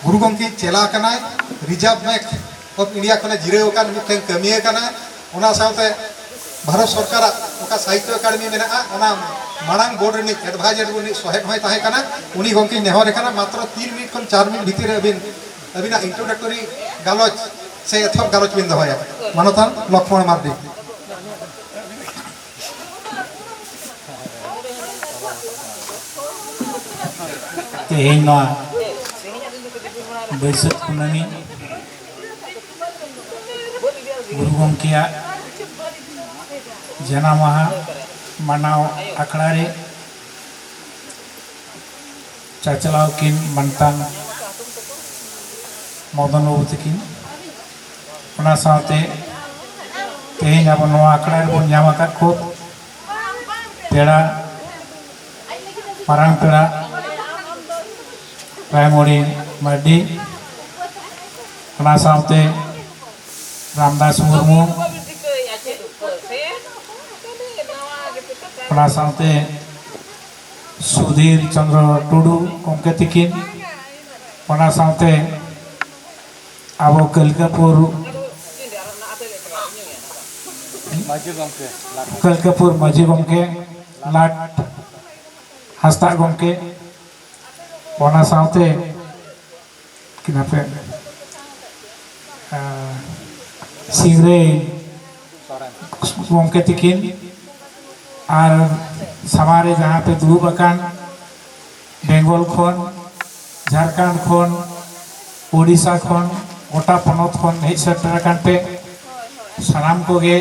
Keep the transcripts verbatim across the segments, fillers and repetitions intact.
ᱜᱩᱨᱩ ᱜᱚᱢᱠᱮ ᱪᱮᱞᱟ ᱠᱟᱱᱟᱭ, ᱨᱤᱡᱟᱨᱵᱷ ᱵᱮᱝᱠ ᱚᱯᱷ ᱤᱱᱰᱤᱭᱟ ᱠᱷᱚᱱᱮ ᱡᱤᱨᱟᱹᱣ ᱟᱠᱟᱱ ᱢᱤᱫᱴᱮᱱ ᱠᱟᱹᱢᱤᱭᱟᱹ ᱠᱟᱱᱟᱭ᱾ ᱚᱱᱟ ᱥᱟᱶᱛᱮ ᱵᱷᱟᱨᱚᱛ ᱥᱚᱨᱠᱟᱨᱟᱜ ᱚᱠᱟ ᱥᱟᱦᱤᱛᱛᱚ ᱮᱠᱟᱰᱮᱢᱤ ᱢᱮᱱᱟᱜᱼᱟ, ᱚᱱᱟ ᱢᱟᱲᱟᱝ ᱵᱳᱨᱰ ᱨᱤᱱᱤᱡ ᱮᱰᱵᱷᱟᱭᱡᱟᱨ, ᱩᱱᱤ ᱥᱚᱦᱮᱫ ᱦᱚᱸᱭ ᱛᱟᱦᱮᱸ ᱠᱟᱱᱟ᱾ ᱩᱱᱤ ᱜᱚᱢᱠᱮᱧ ᱱᱮᱦᱚᱨᱮ ᱠᱟᱱᱟ, ᱢᱟᱛᱨᱚ ᱛᱤᱱ ᱢᱤᱱᱤᱴ ᱠᱷᱚᱱ ᱪᱟᱨ ᱢᱤᱱᱤᱴ ᱵᱷᱤᱛᱤᱨ ᱨᱮ ᱟᱹᱵᱤᱱ ᱟᱹᱵᱤᱱᱟᱜ ᱤᱱᱴᱨᱳᱰᱟᱠᱴᱚᱨᱤ ᱜᱟᱞᱚᱪ ᱥᱮ ᱮᱛᱚᱦᱚᱵ ᱜᱟᱞᱚᱪ ᱵᱤᱱ ᱫᱚᱦᱚᱭᱟ᱾ ᱢᱟᱱᱚᱛᱟᱱ ᱞᱚᱠᱷᱢᱚᱬ ᱢᱟᱨᱰᱤ᱾ ᱛᱮᱦᱮᱧ ᱱᱚᱣᱟ ᱵᱟᱹᱭᱥᱟᱹᱠᱷ ᱠᱩᱱᱟᱹᱢᱤ ᱜᱩᱨᱩ ᱜᱚᱢᱠᱮᱭᱟᱜ ᱡᱟᱱᱟᱢ ᱢᱟᱦᱟ ᱢᱟᱱᱟᱣ ᱟᱠᱷᱲᱟ ᱨᱮ ᱪᱟᱪᱞᱟᱣ ᱠᱤᱱ ᱢᱟᱱᱛᱟᱱ ᱢᱚᱫᱚᱱ ᱵᱟᱹᱵᱩ ᱛᱟᱹᱠᱤᱱ, ᱚᱱᱟ ᱥᱟᱶᱛᱮ ᱛᱮᱦᱮᱧ ᱟᱵᱚ ᱱᱚᱣᱟ ᱟᱠᱷᱲᱟ ᱨᱮᱵᱚᱱ ᱧᱟᱢ ᱟᱠᱟᱫ ᱠᱚ ᱯᱮᱲᱟ, ᱢᱟᱨᱟᱝ ᱯᱮᱲᱟ ᱨᱟᱭᱢᱚᱬᱤ ᱢᱟᱨᱰᱤ, ᱚᱱᱟ ᱥᱟᱶᱛᱮ ᱨᱟᱢᱫᱟᱥ ᱢᱩᱨᱢᱩ, ᱚᱱᱟ ᱥᱟᱶᱛᱮ ᱥᱩᱫᱷᱤᱨ ᱪᱚᱸᱫᱽᱨᱚ ᱴᱩᱰᱩ ᱜᱚᱢᱠᱮ ᱛᱤᱠᱤᱱ, ᱚᱱᱟ ᱥᱟᱶᱛᱮ ᱟᱵᱚ ᱠᱟᱹᱞᱠᱟᱹᱯᱩᱨ, ᱢᱟᱹᱡᱷᱤ ᱜᱚᱢᱠᱮ, ᱠᱟᱹᱞᱠᱟᱹᱯᱩᱨ ᱢᱟᱹᱡᱷᱤ ᱜᱚᱢᱠᱮ ᱞᱟᱴ ᱦᱟᱸᱥᱫᱟᱜ ᱜᱚᱢᱠᱮ, ᱚᱱᱟ ᱥᱟᱶᱛᱮ ᱠᱤᱱ ᱦᱟᱯᱮ, ᱟᱨ ᱥᱤᱝᱨᱟᱹᱭ ᱜᱚᱢᱠᱮ ᱛᱤᱠᱤᱱ, ᱟᱨ ᱥᱟᱢᱟᱝ ᱨᱮ ᱡᱟᱦᱟᱸ ᱯᱮ ᱫᱩᱲᱩᱵ ᱟᱠᱟᱱ, ᱵᱮᱝᱜᱚᱞ ᱠᱷᱚᱱ, ᱡᱷᱟᱲᱠᱷᱚᱸᱰ ᱠᱷᱚᱱ, ᱳᱰᱤᱥᱟ ᱠᱷᱚᱱ, ᱜᱚᱴᱟ ᱯᱚᱱᱚᱛ ᱠᱷᱚᱱ ᱦᱮᱡ ᱥᱮᱴᱮᱨ ᱟᱠᱟᱱ ᱯᱮ, ᱥᱟᱱᱟᱢ ᱠᱚᱜᱮ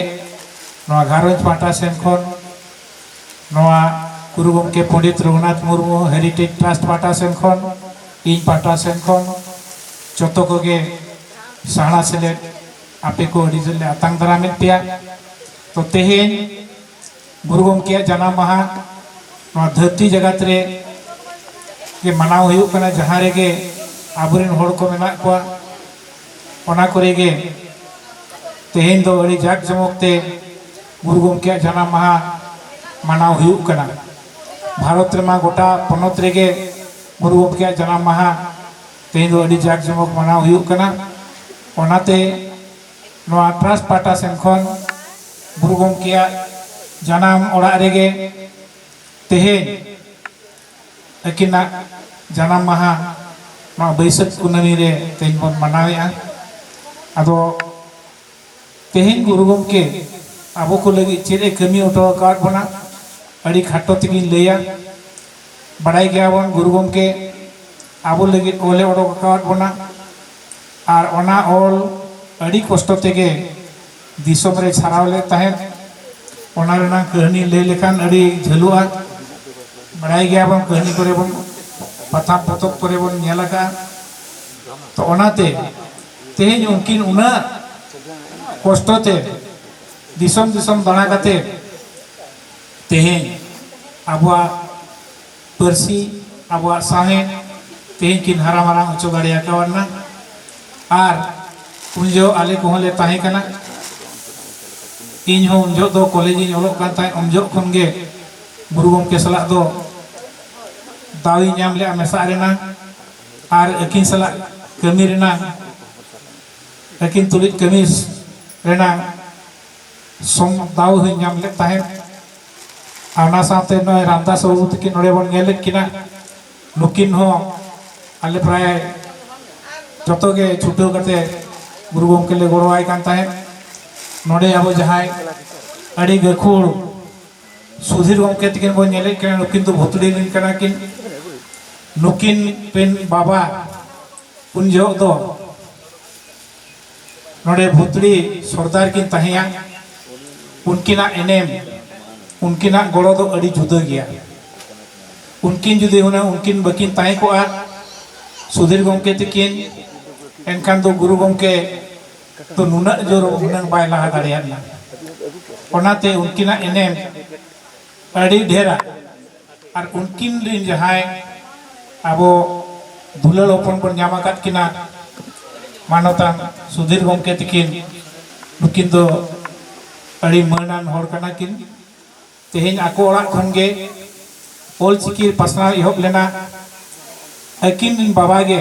ᱱᱚᱣᱟ ᱜᱷᱟᱨᱚᱸᱡᱽ ᱯᱟᱦᱴᱟ ᱥᱮᱱ ᱠᱷᱚᱱ, ᱱᱚᱣᱟ ᱜᱩᱨᱩ ᱜᱚᱢᱠᱮ ᱯᱚᱱᱰᱤᱛ ᱨᱚᱜᱷᱩᱱᱟᱛᱷ ᱢᱩᱨᱢᱩ ᱦᱮᱨᱤᱴᱮᱡᱽ ᱴᱨᱟᱥᱴ ᱯᱟᱦᱴᱟ ᱥᱮᱱ ᱠᱷᱚᱱ, ᱤᱧ ᱯᱟᱦᱴᱟ ᱥᱮᱱ ᱠᱷᱚᱱ ᱡᱚᱛᱚ ᱠᱚᱜᱮ ᱥᱟᱦᱲᱟ ᱥᱮᱞᱮᱫ ᱟᱯᱮ ᱠᱚ ᱟᱹᱰᱤ ᱡᱳᱨ ᱞᱮ ᱟᱛᱟᱝ ᱫᱟᱨᱟᱢᱮᱫ ᱯᱮᱭᱟ᱾ ᱛᱚ, ᱛᱮᱦᱮᱧ ᱜᱩᱨᱩ ᱜᱚᱢᱠᱮᱭᱟᱜ ᱡᱟᱱᱟᱢ ᱢᱟᱦᱟ ᱱᱚᱣᱟ ᱫᱷᱟᱹᱨᱛᱤ ᱡᱟᱠᱟᱛ ᱨᱮ ᱜᱮ ᱢᱟᱱᱟᱣ ᱦᱩᱭᱩᱜ ᱠᱟᱱᱟ, ᱡᱟᱦᱟᱸ ᱨᱮᱜᱮ ᱟᱵᱚᱨᱮᱱ ᱦᱚᱲ ᱠᱚ ᱢᱮᱱᱟᱜ ᱠᱚᱣᱟ, ᱚᱱᱟ ᱠᱚᱨᱮ ᱜᱮ ᱛᱮᱦᱮᱧ ᱫᱚ ᱟᱹᱰᱤ ᱡᱟᱠ ᱡᱚᱢᱚᱠ ᱛᱮ ᱜᱩᱨᱩ ᱜᱚᱢᱠᱮᱭᱟᱜ ᱡᱟᱱᱟᱢ ᱢᱟᱦᱟ ᱢᱟᱱᱟᱣ ᱦᱩᱭᱩᱜ ᱠᱟᱱᱟ᱾ ᱵᱷᱟᱨᱚᱛ ᱨᱮᱢᱟ ᱜᱚᱴᱟ ᱯᱚᱱᱚᱛ ᱨᱮᱜᱮ ᱜᱩᱨᱩ ᱜᱚᱢᱠᱮᱭᱟᱜ ᱡᱟᱱᱟᱢ ᱢᱟᱦᱟ ᱛᱮᱦᱮᱧ ᱫᱚ ᱟᱹᱰᱤ ᱡᱟᱠ ᱡᱚᱢᱚᱠ ᱢᱟᱱᱟᱣ ᱦᱩᱭᱩᱜ ᱠᱟᱱᱟ᱾ ᱚᱱᱟᱛᱮ ᱱᱚᱣᱟ ᱴᱨᱟᱥᱴ ᱯᱟᱦᱴᱟ ᱥᱮᱱ ᱠᱷᱚᱱ ᱜᱩᱨᱩ ᱜᱚᱢᱠᱮᱭᱟᱜ ᱡᱟᱱᱟᱢ ᱚᱲᱟᱜ ᱨᱮᱜᱮ ᱛᱮᱦᱮᱧ ᱟᱹᱠᱤᱱᱟᱜ ᱡᱟᱱᱟᱢ ᱢᱟᱦᱟ ᱱᱚᱣᱟ ᱵᱟᱹᱭᱥᱟᱹᱠᱷ ᱠᱩᱱᱟᱹᱢᱤ ᱨᱮ ᱛᱮᱦᱮᱧ ᱵᱚᱱ ᱢᱟᱱᱟᱣᱮᱫᱼᱟ᱾ ᱟᱫᱚ ᱛᱮᱦᱮᱧ ᱜᱩᱨᱩ ᱜᱚᱢᱠᱮ ᱟᱵᱚ ᱠᱚ ᱞᱟᱹᱜᱤᱫ ᱪᱮᱫ ᱮ ᱠᱟᱹᱢᱤ ᱦᱚᱴᱚ ᱟᱠᱟᱫ ᱵᱚᱱᱟ, ᱟᱹᱰᱤ ᱠᱷᱟᱴᱚ ᱛᱮᱜᱮᱧ ᱞᱟᱹᱭᱟ᱾ ᱵᱟᱲᱟᱭ ᱜᱮᱭᱟᱵᱚᱱ ᱜᱩᱨᱩ ᱜᱚᱢᱠᱮ ᱟᱵᱚ ᱞᱟᱹᱜᱤᱫ ᱚᱞᱮ ᱚᱰᱚᱠ ᱟᱠᱟᱫ ᱵᱚᱱᱟ, ᱟᱨ ᱚᱱᱟ ᱚᱞ ᱟᱹᱰᱤ ᱠᱚᱥᱴᱚ ᱛᱮᱜᱮ ᱫᱤᱥᱚᱢ ᱨᱮ ᱪᱷᱟᱨᱟᱣ ᱞᱮᱫ ᱛᱟᱦᱮᱸᱫ᱾ ᱚᱱᱟ ᱨᱮᱱᱟᱜ ᱠᱟᱹᱦᱱᱤ ᱞᱟᱹᱭ ᱞᱮᱠᱷᱟᱱ ᱟᱹᱰᱤ ᱡᱷᱟᱹᱞᱩᱜᱼᱟ᱾ ᱵᱟᱲᱟᱭ ᱜᱮᱭᱟᱵᱚᱱ, ᱠᱟᱹᱦᱱᱤ ᱠᱚᱨᱮ ᱵᱚᱱ, ᱯᱟᱛᱷᱟᱢ ᱯᱚᱛᱚᱵ ᱠᱚᱨᱮ ᱵᱚᱱ ᱧᱮᱞ ᱟᱠᱟᱫᱼᱟ᱾ ᱛᱚ ᱚᱱᱟᱛᱮ ᱛᱮᱦᱮᱧ ᱩᱱᱠᱤᱱ ᱩᱱᱟᱹᱜ ᱠᱚᱥᱴᱚ ᱛᱮ ᱫᱤᱥᱚᱢ ᱫᱤᱥᱚᱢ ᱫᱟᱬᱟ ᱠᱟᱛᱮ ᱛᱮᱦᱮᱧ ᱟᱵᱚᱣᱟᱜ ᱯᱟᱹᱨᱥᱤ, ᱟᱵᱚᱣᱟᱜ ᱥᱟᱶᱦᱮᱫ ᱛᱮᱦᱮᱧ ᱠᱤᱱ ᱦᱟᱨᱟ ᱢᱟᱨᱟᱝ ᱦᱚᱪᱚ ᱫᱟᱲᱮ ᱟᱠᱟᱣᱟᱫ ᱵᱚᱱᱟ᱾ ᱟᱨ ᱩᱱ ᱡᱚᱦᱚᱜ ᱟᱞᱮ ᱠᱚᱦᱚᱸ ᱞᱮ ᱛᱟᱦᱮᱸ ᱠᱟᱱᱟ᱾ ᱤᱧ ᱦᱚᱸ ᱩᱱ ᱡᱚᱦᱚᱜ ᱫᱚ ᱠᱚᱞᱮᱡᱽ ᱤᱧ ᱚᱞᱚᱜ ᱠᱟᱱ ᱛᱟᱦᱮᱸᱫ᱾ ᱩᱱ ᱡᱚᱦᱚᱜ ᱠᱷᱚᱱ ᱜᱮ ᱜᱩᱨᱩ ᱜᱚᱢᱠᱮ ᱥᱟᱞᱟᱜ ᱫᱚ ᱫᱟᱣ ᱤᱧ ᱧᱟᱢ ᱞᱮᱫᱼᱟ ᱢᱮᱥᱟᱜ ᱨᱮᱱᱟᱜ ᱟᱨ ᱟᱹᱠᱤᱱ ᱥᱟᱞᱟᱜ ᱠᱟᱹᱢᱤ ᱨᱮᱱᱟᱜ, ᱟᱹᱠᱤᱱ ᱛᱩᱞᱩᱡ ᱠᱟᱹᱢᱤ ᱨᱮᱱᱟᱜ ᱥᱚᱢ ᱫᱟᱣ ᱦᱚᱸᱧ ᱧᱟᱢ ᱞᱮᱫ ᱛᱟᱦᱮᱸᱫ᱾ ᱟᱨ ᱚᱱᱟ ᱥᱟᱶᱛᱮ ᱱᱚᱜᱼᱚᱭ ᱨᱟᱢᱫᱟᱥ ᱵᱟᱹᱵᱩ ᱛᱟᱹᱠᱤᱱ ᱱᱚᱰᱮ ᱵᱚᱱ ᱧᱮᱞᱮᱫ ᱠᱤᱱᱟ, ᱱᱩᱠᱤᱱ ᱦᱚᱸ ᱟᱞᱮ ᱯᱨᱟᱭ ᱡᱚᱛᱚ ᱜᱮ ᱪᱷᱩᱴᱟᱹᱣ ᱠᱟᱛᱮ ᱜᱩᱨᱩ ᱜᱚᱢᱠᱮ ᱞᱮ ᱜᱚᱲᱚᱣᱟᱭ ᱠᱟᱱ ᱛᱟᱦᱮᱸᱫ᱾ ᱱᱚᱰᱮ ᱟᱵᱚ ᱡᱟᱦᱟᱸᱭ ᱟᱹᱰᱤ ᱜᱟᱹᱠᱷᱩᱲ ᱥᱩᱫᱷᱤᱨ ᱜᱚᱢᱠᱮ ᱛᱟᱹᱠᱤᱱ ᱵᱚᱱ ᱧᱮᱞᱮᱫ ᱠᱤᱱᱟ, ᱱᱩᱠᱤᱱ ᱫᱚ ᱵᱷᱩᱛᱲᱤ ᱨᱮᱱ ᱠᱟᱱᱟ ᱠᱤᱱ᱾ ᱱᱩᱠᱤᱱ ᱨᱮᱱ ᱵᱟᱵᱟ ᱩᱱ ᱡᱚᱦᱚᱜ ᱫᱚ ᱱᱚᱰᱮ ᱵᱷᱩᱛᱲᱤ ᱥᱚᱨᱫᱟᱨ ᱠᱤᱱ ᱛᱟᱦᱮᱸᱭᱟ᱾ ᱩᱱᱠᱤᱱᱟᱜ ᱮᱱᱮᱢ, ᱩᱱᱠᱤᱱᱟᱜ ᱜᱚᱲᱚ ᱫᱚ ᱟᱹᱰᱤ ᱡᱩᱫᱟᱹ ᱜᱮᱭᱟ᱾ ᱩᱱᱠᱤᱱ ᱡᱩᱫᱤ ᱦᱩᱱᱟᱹᱝ ᱩᱱᱠᱤᱱ ᱵᱟᱹᱠᱤᱱ ᱛᱟᱦᱮᱸ ᱠᱚᱜᱼᱟ, ᱥᱩᱫᱷᱤᱨ ᱜᱚᱢᱠᱮ ᱛᱟᱹᱠᱤᱱ, ᱮᱱᱠᱷᱟᱱ ᱫᱚ ᱜᱩᱨᱩ ᱜᱚᱢᱠᱮ ᱫᱚ ᱱᱩᱱᱟᱹᱜ ᱡᱳᱨ ᱦᱩᱱᱟᱹᱝ ᱵᱟᱭ ᱞᱟᱦᱟ ᱫᱟᱲᱮᱭᱟᱜᱼᱟ᱾ ᱚᱱᱟᱛᱮ ᱩᱱᱠᱤᱱᱟᱜ ᱮᱱᱮᱢ ᱟᱹᱰᱤ ᱰᱷᱮᱨᱟ᱾ ᱟᱨ ᱩᱱᱠᱤᱱ ᱨᱮᱱ ᱡᱟᱦᱟᱸᱭ ᱟᱵᱚ ᱫᱩᱞᱟᱹᱲ ᱦᱚᱯᱚᱱ ᱵᱚᱱ ᱧᱟᱢ ᱟᱠᱟᱫ ᱠᱤᱱᱟ, ᱢᱟᱱᱚᱛᱟᱱ ᱥᱩᱫᱷᱤᱨ ᱜᱚᱢᱠᱮ ᱛᱟᱹᱠᱤᱱ, ᱱᱩᱠᱤᱱ ᱫᱚ ᱟᱹᱰᱤ ᱢᱟᱹᱱᱟᱱ ᱦᱚᱲ ᱠᱟᱱᱟ ᱠᱤᱱ᱾ ᱛᱮᱦᱮᱧ ᱟᱠᱚ ᱚᱲᱟᱜ ᱠᱷᱚᱱ ᱜᱮ ᱚᱞᱪᱤᱠᱤ ᱯᱟᱥᱱᱟᱣ ᱮᱦᱚᱵ ᱞᱮᱱᱟ᱾ ᱟᱹᱠᱤᱱ ᱨᱤᱱ ᱵᱟᱵᱟ ᱜᱮ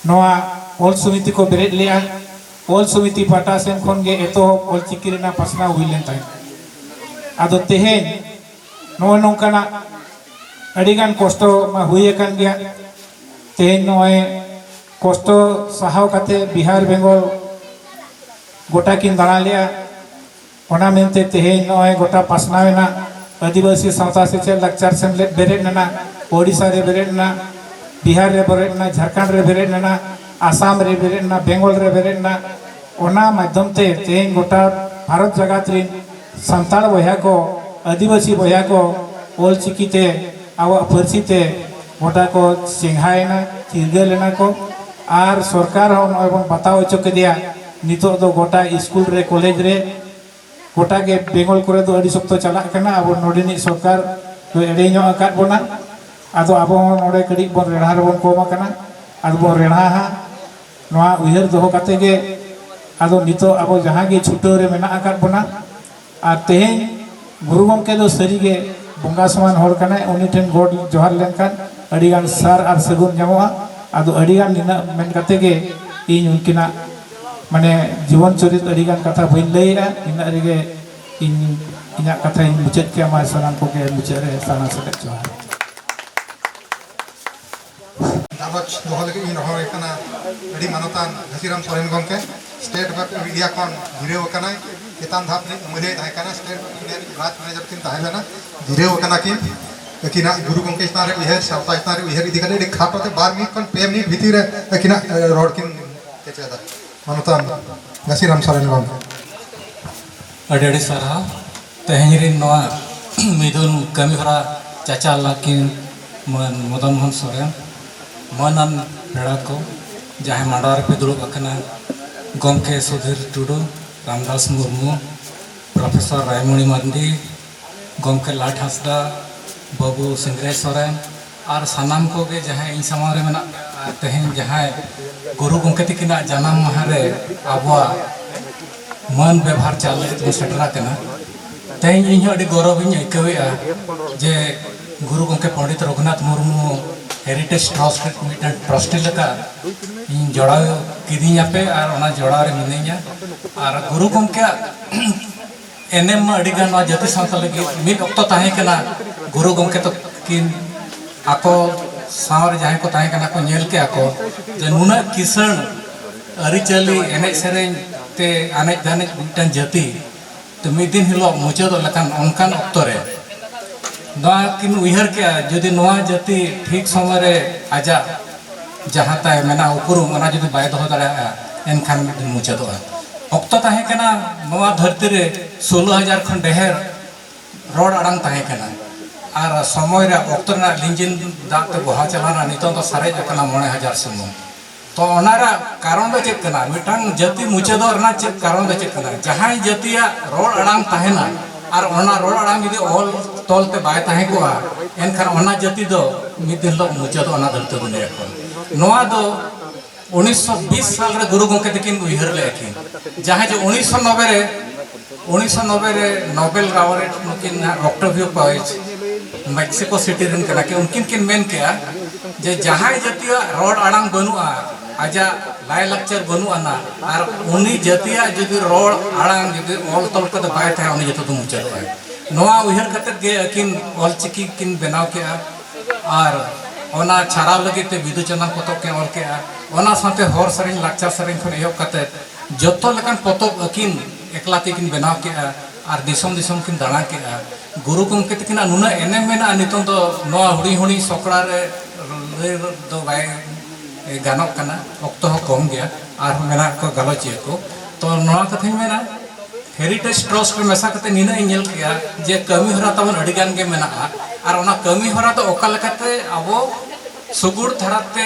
ᱱᱚᱣᱟ ᱚᱞ ᱥᱚᱢᱤᱛᱤ ᱠᱚ ᱵᱮᱨᱮᱫ ᱞᱮᱫᱼᱟ᱾ ᱚᱞ ᱥᱚᱢᱤᱛᱤ ᱯᱟᱦᱴᱟ ᱥᱮᱱ ᱠᱷᱚᱱ ᱜᱮ ᱮᱛᱚᱦᱚᱵ ᱚᱞᱪᱤᱠᱤ ᱨᱮᱱᱟᱜ ᱯᱟᱥᱱᱟᱣ ᱦᱩᱭ ᱞᱮᱱ ᱛᱟᱦᱮᱸᱫ᱾ ᱟᱫᱚ ᱛᱮᱦᱮᱧ ᱱᱚᱜᱼᱚᱭ ᱱᱚᱝᱠᱟᱱᱟᱜ ᱟᱹᱰᱤᱜᱟᱱ ᱠᱚᱥᱴᱚ ᱢᱟ ᱦᱩᱭ ᱟᱠᱟᱱ ᱜᱮᱭᱟ᱾ ᱛᱮᱦᱮᱧ ᱱᱚᱜᱼᱚᱭ ᱠᱚᱥᱴᱚ ᱥᱟᱦᱟᱣ ᱠᱟᱛᱮ ᱵᱤᱦᱟᱨ ᱵᱮᱝᱜᱚᱞ ᱜᱚᱴᱟ ᱠᱤᱱ ᱫᱟᱬᱟ ᱞᱮᱜᱼᱟ᱾ ᱚᱱᱟ ᱢᱮᱱᱛᱮ ᱛᱮᱦᱮᱧ ᱱᱚᱜᱼᱚᱭ ᱜᱚᱴᱟ ᱯᱟᱥᱱᱟᱣ ᱮᱱᱟ᱾ ᱟᱹᱫᱤᱵᱟᱹᱥᱤ ᱥᱟᱶᱛᱟ ᱥᱮᱪᱮᱫ ᱞᱟᱠᱪᱟᱨ ᱥᱮᱢᱞᱮᱫ ᱵᱮᱨᱮᱫ ᱮᱱᱟ, ᱳᱰᱤᱥᱟ ᱨᱮ ᱵᱮᱨᱮᱫ ᱮᱱᱟ, ᱵᱤᱦᱟᱨ ᱨᱮ ᱵᱮᱨᱮᱫ ᱮᱱᱟ, ᱡᱷᱟᱲᱠᱷᱚᱸᱰ ᱨᱮ ᱵᱮᱨᱮᱫ ᱮᱱᱟ, ᱟᱥᱟᱢ ᱨᱮ ᱵᱮᱨᱮᱫ ᱮᱱᱟ, ᱵᱮᱝᱜᱚᱞ ᱨᱮ ᱵᱮᱨᱮᱫ ᱮᱱᱟ᱾ ᱚᱱᱟ ᱢᱟᱫᱽᱫᱷᱚᱢ ᱛᱮ ᱛᱮᱦᱮᱧ ᱜᱚᱴᱟ ᱵᱷᱟᱨᱚᱛ ᱡᱟᱠᱟᱛ ᱨᱤᱱ ᱥᱟᱱᱛᱟᱲ ᱵᱚᱭᱦᱟ ᱠᱚ, ᱟᱹᱫᱤᱵᱟᱹᱥᱤ ᱵᱚᱭᱦᱟ ᱠᱚ ᱚᱞ ᱪᱤᱠᱤ ᱛᱮ, ᱟᱵᱚᱣᱟᱜ ᱯᱟᱹᱨᱥᱤ ᱛᱮ ᱜᱚᱴᱟ ᱠᱚ ᱪᱮᱸᱜᱷᱟᱭᱮᱱᱟ, ᱪᱤᱨᱜᱟᱹᱞ ᱮᱱᱟ ᱠᱚ᱾ ᱟᱨ ᱥᱚᱨᱠᱟᱨ ᱦᱚᱸ ᱱᱚᱜᱼᱚᱭ ᱵᱚᱱ ᱵᱟᱛᱟᱣ ᱦᱚᱪᱚ ᱠᱮᱫᱮᱭᱟ᱾ ᱱᱤᱛᱚᱜ ᱫᱚ ᱜᱚᱴᱟ ᱥᱠᱩᱞ ᱨᱮ, ᱠᱚᱞᱮᱡᱽ ᱨᱮ, ᱜᱚᱴᱟ ᱜᱮ ᱵᱮᱝᱜᱚᱞ ᱠᱚᱨᱮ ᱫᱚ ᱟᱹᱰᱤ ᱥᱚᱠᱛᱚ ᱪᱟᱞᱟᱜ ᱠᱟᱱᱟ᱾ ᱟᱵᱚ ᱱᱚᱰᱮᱱᱤᱡ ᱥᱚᱨᱠᱟᱨ ᱫᱚ ᱮᱲᱮ ᱧᱚᱜ ᱟᱠᱟᱫ ᱵᱚᱱᱟ᱾ ᱟᱫᱚ ᱟᱵᱚ ᱦᱚᱸ ᱱᱚᱰᱮ ᱠᱟᱹᱴᱤᱡ ᱵᱚᱱ ᱨᱮᱲᱦᱟ ᱨᱮᱵᱚᱱ ᱠᱚᱢ ᱟᱠᱟᱱᱟ᱾ ᱟᱫᱚ ᱵᱚᱱ ᱨᱮᱲᱦᱟ ᱦᱟᱸᱜ᱾ ᱱᱚᱣᱟ ᱩᱭᱦᱟᱹᱨ ᱫᱚᱦᱚ ᱠᱟᱛᱮ ᱜᱮ ᱟᱫᱚ ᱱᱤᱛᱚᱜ ᱟᱵᱚ ᱡᱟᱦᱟᱸ ᱜᱮ ᱪᱷᱩᱴᱟᱹᱣ ᱨᱮ ᱢᱮᱱᱟᱜ ᱟᱠᱟᱫ ᱵᱚᱱᱟ᱾ ᱟᱨ ᱛᱮᱦᱮᱧ ᱜᱩᱨᱩ ᱜᱚᱢᱠᱮ ᱫᱚ ᱥᱟᱹᱨᱤ ᱜᱮ ᱵᱚᱸᱜᱟ ᱥᱚᱢᱟᱱ ᱦᱚᱲ ᱠᱟᱱᱟᱭ᱾ ᱩᱱᱤ ᱴᱷᱮᱱ ᱜᱚᱰ ᱡᱚᱦᱟᱨ ᱞᱮᱱᱠᱷᱟᱱ ᱟᱹᱰᱤ ᱜᱟᱱ ᱥᱟᱨ ᱟᱨ ᱥᱟᱹᱜᱩᱱ ᱧᱟᱢᱚᱜᱼᱟ᱾ ᱟᱫᱚ ᱟᱹᱰᱤ ᱜᱟᱱ ᱱᱤᱱᱟᱹᱜ ᱢᱮᱱ ᱠᱟᱛᱮ ᱜᱮ ᱤᱧ ᱩᱱᱠᱤᱱᱟᱜ ᱢᱟᱱᱮ ᱡᱤᱵᱚᱱ ᱪᱚᱨᱤᱛ ᱟᱹᱰᱤ ᱜᱟᱱ ᱠᱟᱛᱷᱟ ᱵᱟᱹᱧ ᱞᱟᱹᱭᱮᱜᱼᱟ᱾ ᱤᱱᱟᱹᱜ ᱨᱮᱜᱮ ᱤᱧ ᱤᱧᱟᱹᱜ ᱠᱟᱛᱷᱟᱧ ᱢᱩᱪᱟᱹᱫ ᱠᱮᱜᱼᱟ᱾ ᱢᱟ ᱥᱟᱱᱟᱢ ᱠᱚᱜᱮ ᱢᱩᱪᱟᱹᱫ ᱨᱮ ᱥᱟᱨᱦᱟᱣ ᱥᱮᱞᱮᱫ ᱡᱚᱦᱟᱨ᱾ ᱜᱟᱞᱚᱪ ᱫᱚᱦᱚ ᱞᱟᱹᱜᱤᱫ ᱤᱧ ᱱᱮᱦᱚᱨ ᱟᱭ ᱠᱟᱱᱟ ᱟᱹᱰᱤ ᱢᱟᱱᱚᱛᱟᱱ ᱜᱷᱟᱥᱤᱨᱟᱢ ᱥᱚᱨᱮᱱ ᱜᱚᱢᱠᱮ, State Bank of India ᱠᱷᱚᱱ ᱡᱤᱨᱟᱹᱣ ᱟᱠᱟᱱᱟᱭ᱾ ᱪᱮᱛᱟᱱ ᱫᱷᱟᱯ ᱨᱤᱱᱤᱡ ᱟᱹᱢᱟᱹᱞᱤᱭᱟᱹᱭ ᱛᱟᱦᱮᱸ ᱠᱟᱱᱟ, State Bank of India ᱨᱤᱱᱤᱡ branch manager ᱠᱤᱱ ᱛᱟᱦᱮᱸ ᱞᱮᱱᱟ᱾ ᱡᱤᱨᱟᱹᱣ ᱟᱠᱟᱱᱟ ᱠᱤᱱ᱾ ᱟᱹᱠᱤᱱᱟᱜ ᱜᱩᱨᱩ ᱜᱚᱢᱠᱮ ᱪᱮᱛᱟᱱ ᱨᱮ ᱩᱭᱦᱟᱹᱨ, ᱥᱟᱶᱛᱟ ᱪᱮᱛᱟᱱ ᱨᱮ ᱩᱭᱦᱟᱹᱨ ᱤᱫᱤ ᱠᱟᱛᱮ ᱟᱹᱰᱤ ᱠᱷᱟᱴᱚ ᱛᱮ ᱵᱟᱨ ᱢᱤᱱᱤᱴ ᱠᱷᱚᱱ ᱯᱮ ᱢᱤᱱᱤᱴ ᱵᱷᱤᱛᱤᱨ ᱨᱮ ᱟᱹᱠᱤᱱᱟᱜ, ᱮ, ᱨᱚᱲ ᱠᱤᱱ ᱠᱮᱪᱮᱫᱟ᱾ ᱢᱟᱱᱚᱛᱟᱱ ᱜᱷᱟᱥᱤᱨᱟᱢ ᱥᱚᱨᱮᱱ ᱜᱚᱢᱠᱮ᱾ ᱟᱹᱰᱤ ᱟᱹᱰᱤ ᱥᱟᱨᱦᱟᱣ᱾ ᱛᱮᱦᱮᱧ ᱨᱤᱱ ᱱᱚᱣᱟ ᱢᱤᱫᱩᱱ ᱠᱟᱹᱢᱤ ᱦᱚᱨᱟ ᱪᱟᱪᱟᱞᱟᱣ ᱠᱤᱱ ᱢᱟᱱ ᱢᱚᱫᱚᱱ ᱢᱳᱦᱚᱱ ᱥᱚᱨᱮᱱ, ᱢᱟᱹᱱᱟᱱ ᱯᱮᱲᱟ ᱠᱚ, ᱡᱟᱦᱟᱸᱭ ᱢᱟᱰᱣᱟ ᱨᱮᱯᱮ ᱫᱩᱲᱩᱵ ᱟᱠᱟᱱᱟ, ᱜᱚᱢᱠᱮ ᱥᱩᱫᱷᱤᱨ ᱴᱩᱰᱩ, ᱨᱟᱢᱫᱟᱥ ᱢᱩᱨᱢᱩ, ᱯᱨᱚᱯᱷᱮᱥᱚᱨ ᱨᱟᱭᱢᱚᱬᱤ ᱢᱟᱨᱰᱤ, ᱜᱚᱢᱠᱮ ᱞᱟᱴ ᱦᱟᱸᱥᱫᱟ, ᱵᱟᱹᱵᱩ ᱥᱤᱝᱨᱟᱹᱭ ᱥᱚᱨᱮᱱ, ᱟᱨ ᱥᱟᱱᱟᱢ ᱠᱚᱜᱮ ᱡᱟᱦᱟᱸᱭ ᱤᱧ ᱥᱟᱢᱟᱝ ᱨᱮ ᱢᱮᱱᱟᱜ ᱯᱮᱭᱟ, ᱟᱨ ᱛᱮᱦᱮᱧ ᱡᱟᱦᱟᱸᱭ ᱜᱩᱨᱩ ᱜᱚᱢᱠᱮ ᱛᱤᱠᱤᱱᱟᱜ ᱡᱟᱱᱟᱢ ᱢᱟᱦᱟ ᱨᱮ ᱟᱵᱚᱣᱟᱜ ᱢᱟᱹᱱ ᱵᱮᱵᱷᱟᱨ ᱪᱟᱞ ᱞᱟᱹᱜᱤᱫ ᱵᱚᱱ ᱥᱮᱴᱮᱨ ᱟᱠᱟᱱᱟ᱾ ᱛᱮᱦᱮᱧ ᱤᱧ ᱦᱚᱸ ᱟᱹᱰᱤ ᱜᱚᱨᱚᱵᱽ ᱤᱧ ᱟᱹᱭᱠᱟᱹᱣᱮᱫᱼᱟ ᱡᱮ ᱜᱩᱨᱩ ᱜᱚᱢᱠᱮ ᱯᱚᱱᱰᱤᱛ ᱨᱚᱜᱷᱩᱱᱟᱛᱷ ᱢᱩᱨᱢᱩ ᱦᱮᱨᱤᱴᱮᱡᱽ ᱴᱨᱟᱥᱴ ᱢᱤᱫᱴᱟᱝ ᱴᱨᱟᱥᱴᱤ ᱞᱮᱠᱟ ᱤᱧ ᱡᱚᱲᱟᱣ ᱠᱤᱫᱤᱧᱟᱯᱮ ᱟᱨ ᱚᱱᱟ ᱡᱚᱲᱟᱣ ᱨᱮ ᱢᱤᱱᱟᱹᱧᱟ᱾ ᱟᱨ ᱜᱩᱨᱩ ᱜᱚᱢᱠᱮᱭᱟᱜ ᱮᱱᱮᱢ ᱢᱟ ᱟᱹᱰᱤ ᱜᱟᱱ ᱱᱚᱣᱟ ᱡᱟᱹᱛᱤ ᱥᱟᱶᱛᱟ ᱞᱟᱹᱜᱤᱫ᱾ ᱢᱤᱫ ᱚᱠᱛᱚ ᱛᱟᱦᱮᱸ ᱠᱟᱱᱟ, ᱜᱩᱨᱩ ᱜᱚᱢᱠᱮ ᱛᱟᱹᱠᱤᱱ ᱟᱠᱚ ᱥᱟᱶ ᱨᱮ ᱡᱟᱦᱟᱸᱭ ᱠᱚ ᱛᱟᱦᱮᱸ ᱠᱟᱱᱟ ᱠᱚ ᱧᱮᱞ ᱠᱮᱜᱼᱟ ᱠᱚ ᱡᱮ ᱱᱩᱱᱟᱹᱜ ᱠᱤᱥᱟᱹᱬ ᱟᱹᱨᱤᱪᱟᱹᱞᱤ, ᱮᱱᱮᱡ ᱥᱮᱨᱮᱧ ᱛᱮ ᱟᱱᱮᱡ ᱫᱷᱟᱱᱮᱡ ᱢᱤᱫᱴᱟᱝ ᱡᱟᱹᱛᱤ ᱛᱚ ᱢᱤᱫ ᱫᱤᱱ ᱦᱤᱞᱳᱜ ᱢᱩᱪᱟᱹᱫᱚᱜ ᱞᱮᱠᱟᱱ ᱚᱱᱠᱟᱱ ᱚᱠᱛᱚ ᱨᱮ ᱱᱚᱣᱟ ᱠᱤᱱ ᱩᱭᱦᱟᱹᱨ ᱠᱮᱜᱼᱟ, ᱡᱩᱫᱤ ᱱᱚᱣᱟ ᱡᱟᱹᱛᱤ ᱴᱷᱤᱠ ᱥᱚᱢᱚᱭ ᱨᱮ ᱟᱡᱟᱜ ᱡᱟᱦᱟᱸ ᱛᱟᱭ ᱢᱮᱱᱟᱜ ᱩᱯᱨᱩᱢ, ᱚᱱᱟ ᱡᱩᱫᱤ ᱵᱟᱭ ᱫᱚᱦᱚ ᱫᱟᱲᱮᱭᱟᱜᱼᱟ, ᱮᱱᱠᱷᱟᱱ ᱢᱤᱫ ᱫᱤᱱ ᱢᱩᱪᱟᱹᱫᱚᱜᱼᱟ᱾ ᱚᱠᱛᱚ ᱛᱟᱦᱮᱸ ᱠᱟᱱᱟ ᱱᱚᱣᱟ ᱫᱷᱟᱹᱨᱛᱤ ᱨᱮ ᱥᱳᱞᱳ ᱦᱟᱡᱟᱨ ᱠᱷᱚᱱ ᱰᱷᱮᱨ ᱨᱚᱲ ᱟᱲᱟᱝ ᱛᱟᱦᱮᱸ ᱠᱟᱱᱟ, ᱟᱨ ᱥᱚᱢᱚᱭ ᱨᱮ ᱚᱠᱛᱚ ᱨᱮᱱᱟᱜ ᱞᱤᱸᱡᱤᱱ ᱫᱟᱜ ᱛᱮ ᱵᱚᱦᱟᱣ ᱪᱟᱞᱟᱣᱱᱟ, ᱱᱤᱛᱚᱝ ᱫᱚ ᱥᱟᱨᱮᱡ ᱟᱠᱟᱱᱟ ᱢᱚᱬᱮ ᱦᱟᱡᱟᱨ ᱥᱩᱢᱩᱝ᱾ ᱛᱚ ᱚᱱᱟ ᱨᱮᱭᱟᱜ ᱠᱟᱨᱚᱱ ᱫᱚ ᱪᱮᱫ ᱠᱟᱱᱟ? ᱢᱤᱫᱴᱟᱝ ᱡᱟᱹᱛᱤ ᱢᱩᱪᱟᱹᱫᱚᱜ ᱨᱮᱱᱟᱜ ᱪᱮᱫ ᱠᱟᱨᱚᱱ ᱫᱚ ᱪᱮᱫ ᱠᱟᱱᱟ? ᱡᱟᱦᱟᱸᱭ ᱡᱟᱹᱛᱤᱭᱟᱜ ᱨᱚᱲ ᱟᱲᱟᱝ ᱛᱟᱦᱮᱱᱟ ᱟᱨ ᱚᱱᱟ ᱨᱚᱲ ᱟᱲᱟᱝ ᱡᱩᱫᱤ ᱚᱞ ᱛᱚᱞ ᱛᱮ ᱵᱟᱭ ᱛᱟᱦᱮᱸ ᱠᱚᱜᱼᱟ, ᱮᱱᱠᱷᱟᱱ ᱚᱱᱟ ᱡᱟᱹᱛᱤ ᱫᱚ ᱢᱤᱫ ᱫᱤᱱ ᱦᱤᱞᱳᱜ ᱢᱩᱪᱟᱹᱫᱚᱜᱼᱟ ᱚᱱᱟ ᱫᱷᱟᱹᱨᱛᱤ ᱫᱩᱱᱤᱭᱟᱹ ᱠᱷᱚᱱ᱾ ᱱᱚᱣᱟ ᱫᱚ ᱩᱱᱤᱥᱥᱚ ᱵᱤᱥ ᱥᱟᱞ ᱨᱮ ᱜᱩᱨᱩ ᱜᱚᱢᱠᱮ ᱛᱟᱹᱠᱤᱱ ᱩᱭᱦᱟᱹᱨ ᱞᱮᱫᱼᱟ ᱠᱤᱱ, ᱡᱟᱦᱟᱸᱭ ᱡᱮ ᱩᱱᱤᱥᱥᱚ ᱱᱚᱵᱵᱳᱭ ᱨᱮ, ᱩᱱᱤᱥᱥᱚ ᱱᱚᱵᱵᱳᱭ ᱨᱮ ᱱᱳᱵᱮᱞ ᱞᱟᱣᱨᱮᱴ ᱱᱩᱠᱤᱱ ᱦᱟᱸᱜ ᱚᱠᱴᱟᱵᱷᱤᱭᱳ ᱯᱟᱣᱮᱡᱽ, ᱢᱮᱠᱥᱤᱠᱳ ᱥᱤᱴᱤ ᱨᱮᱱ ᱠᱟᱱᱟ ᱠᱤᱱ, ᱩᱱᱠᱤᱱ ᱠᱤᱱ ᱢᱮᱱ ᱠᱮᱜᱼᱟ ᱡᱮ ᱡᱟᱦᱟᱸᱭ ᱡᱟᱹᱛᱤᱭᱟᱜ ᱨᱚᱲ ᱟᱲᱟᱝ ᱵᱟᱹᱱᱩᱜᱼᱟ, ᱟᱡᱟᱜ ᱞᱟᱭᱼᱞᱟᱠᱪᱟᱨ ᱵᱟᱹᱱᱩᱜ ᱟᱱᱟ, ᱟᱨ ᱩᱱᱤ ᱡᱟᱹᱛᱤᱭᱟᱜ ᱡᱩᱫᱤ ᱨᱚᱲ ᱟᱲᱟᱝ ᱡᱩᱫᱤ ᱚᱞ ᱛᱚᱞ ᱠᱟᱛᱮ ᱵᱟᱭ ᱛᱟᱦᱮᱸ, ᱩᱱᱤ ᱡᱚᱛᱚ ᱫᱚ ᱢᱩᱪᱟᱹᱫᱚᱜᱼᱟᱭ᱾ ᱱᱚᱣᱟ ᱩᱭᱦᱟᱹᱨ ᱠᱟᱛᱮ ᱜᱮ ᱟᱹᱠᱤᱱ ᱚᱞᱪᱤᱠᱤ ᱠᱤᱱ ᱵᱮᱱᱟᱣ ᱠᱮᱜᱼᱟ᱾ ᱟᱨ ᱚᱱᱟ ᱪᱷᱟᱨᱟᱣ ᱞᱟᱹᱜᱤᱫ ᱛᱮ ᱵᱤᱫᱩ ᱪᱟᱸᱫᱟᱱ ᱯᱚᱛᱚᱵ ᱠᱤᱱ ᱚᱞ ᱠᱮᱜᱼᱟ᱾ ᱚᱱᱟ ᱥᱟᱶᱛᱮ ᱦᱚᱲ ᱥᱮᱨᱮᱧ, ᱞᱟᱠᱪᱟᱨ ᱥᱮᱨᱮᱧ ᱠᱷᱚᱱ ᱮᱦᱚᱵ ᱠᱟᱛᱮ ᱡᱚᱛᱚ ᱞᱮᱠᱟᱱ ᱯᱚᱛᱚᱵ ᱟᱹᱠᱤᱱ ᱮᱠᱞᱟ ᱛᱮᱠᱤᱱ ᱵᱮᱱᱟᱣ ᱠᱮᱜᱼᱟ ᱟᱨ ᱫᱤᱥᱚᱢ ᱫᱤᱥᱚᱢ ᱠᱤᱱ ᱫᱟᱬᱟ ᱠᱮᱜᱼᱟ᱾ ᱜᱩᱨᱩ ᱜᱚᱢᱠᱮ ᱛᱟᱹᱠᱤᱱᱟᱜ ᱱᱩᱱᱟᱹᱜ ᱮᱱᱮᱢ ᱢᱮᱱᱟᱜᱼᱟ, ᱱᱤᱛᱚᱝ ᱫᱚ ᱱᱚᱣᱟ ᱦᱩᱰᱤᱧ ᱦᱩᱰᱤᱧ ᱥᱚᱠᱲᱟ ᱨᱮ ᱞᱟᱹᱭ ᱫᱚ ᱵᱟᱭ ᱜᱟᱱᱚᱜ ᱠᱟᱱᱟ, ᱚᱠᱛᱚ ᱦᱚᱸ ᱠᱚᱢ ᱜᱮᱭᱟ, ᱟᱨᱦᱚᱸ ᱢᱮᱱᱟᱜ ᱠᱚ ᱜᱟᱞᱚᱪᱤᱭᱟᱹ ᱠᱚ᱾ ᱛᱚ ᱱᱚᱣᱟ ᱠᱟᱛᱷᱟᱧ ᱢᱮᱱᱟ, ᱦᱮᱨᱤᱴᱮᱡᱽ ᱴᱨᱟᱥᱴ ᱨᱮ ᱢᱮᱥᱟ ᱠᱟᱛᱮ ᱱᱤᱱᱟᱹᱜ ᱤᱧ ᱧᱮᱞ ᱠᱮᱜᱼᱟ ᱡᱮ ᱠᱟᱹᱢᱤ ᱦᱚᱨᱟ ᱛᱟᱵᱚᱱ ᱟᱹᱰᱤ ᱜᱟᱱ ᱜᱮ ᱢᱮᱱᱟᱜᱼᱟ, ᱟᱨ ᱚᱱᱟ ᱠᱟᱹᱢᱤ ᱦᱚᱨᱟ ᱫᱚ ᱚᱠᱟ ᱞᱮᱠᱟᱛᱮ ᱟᱵᱚ ᱥᱩᱜᱩᱲ ᱫᱷᱟᱨᱟ ᱛᱮ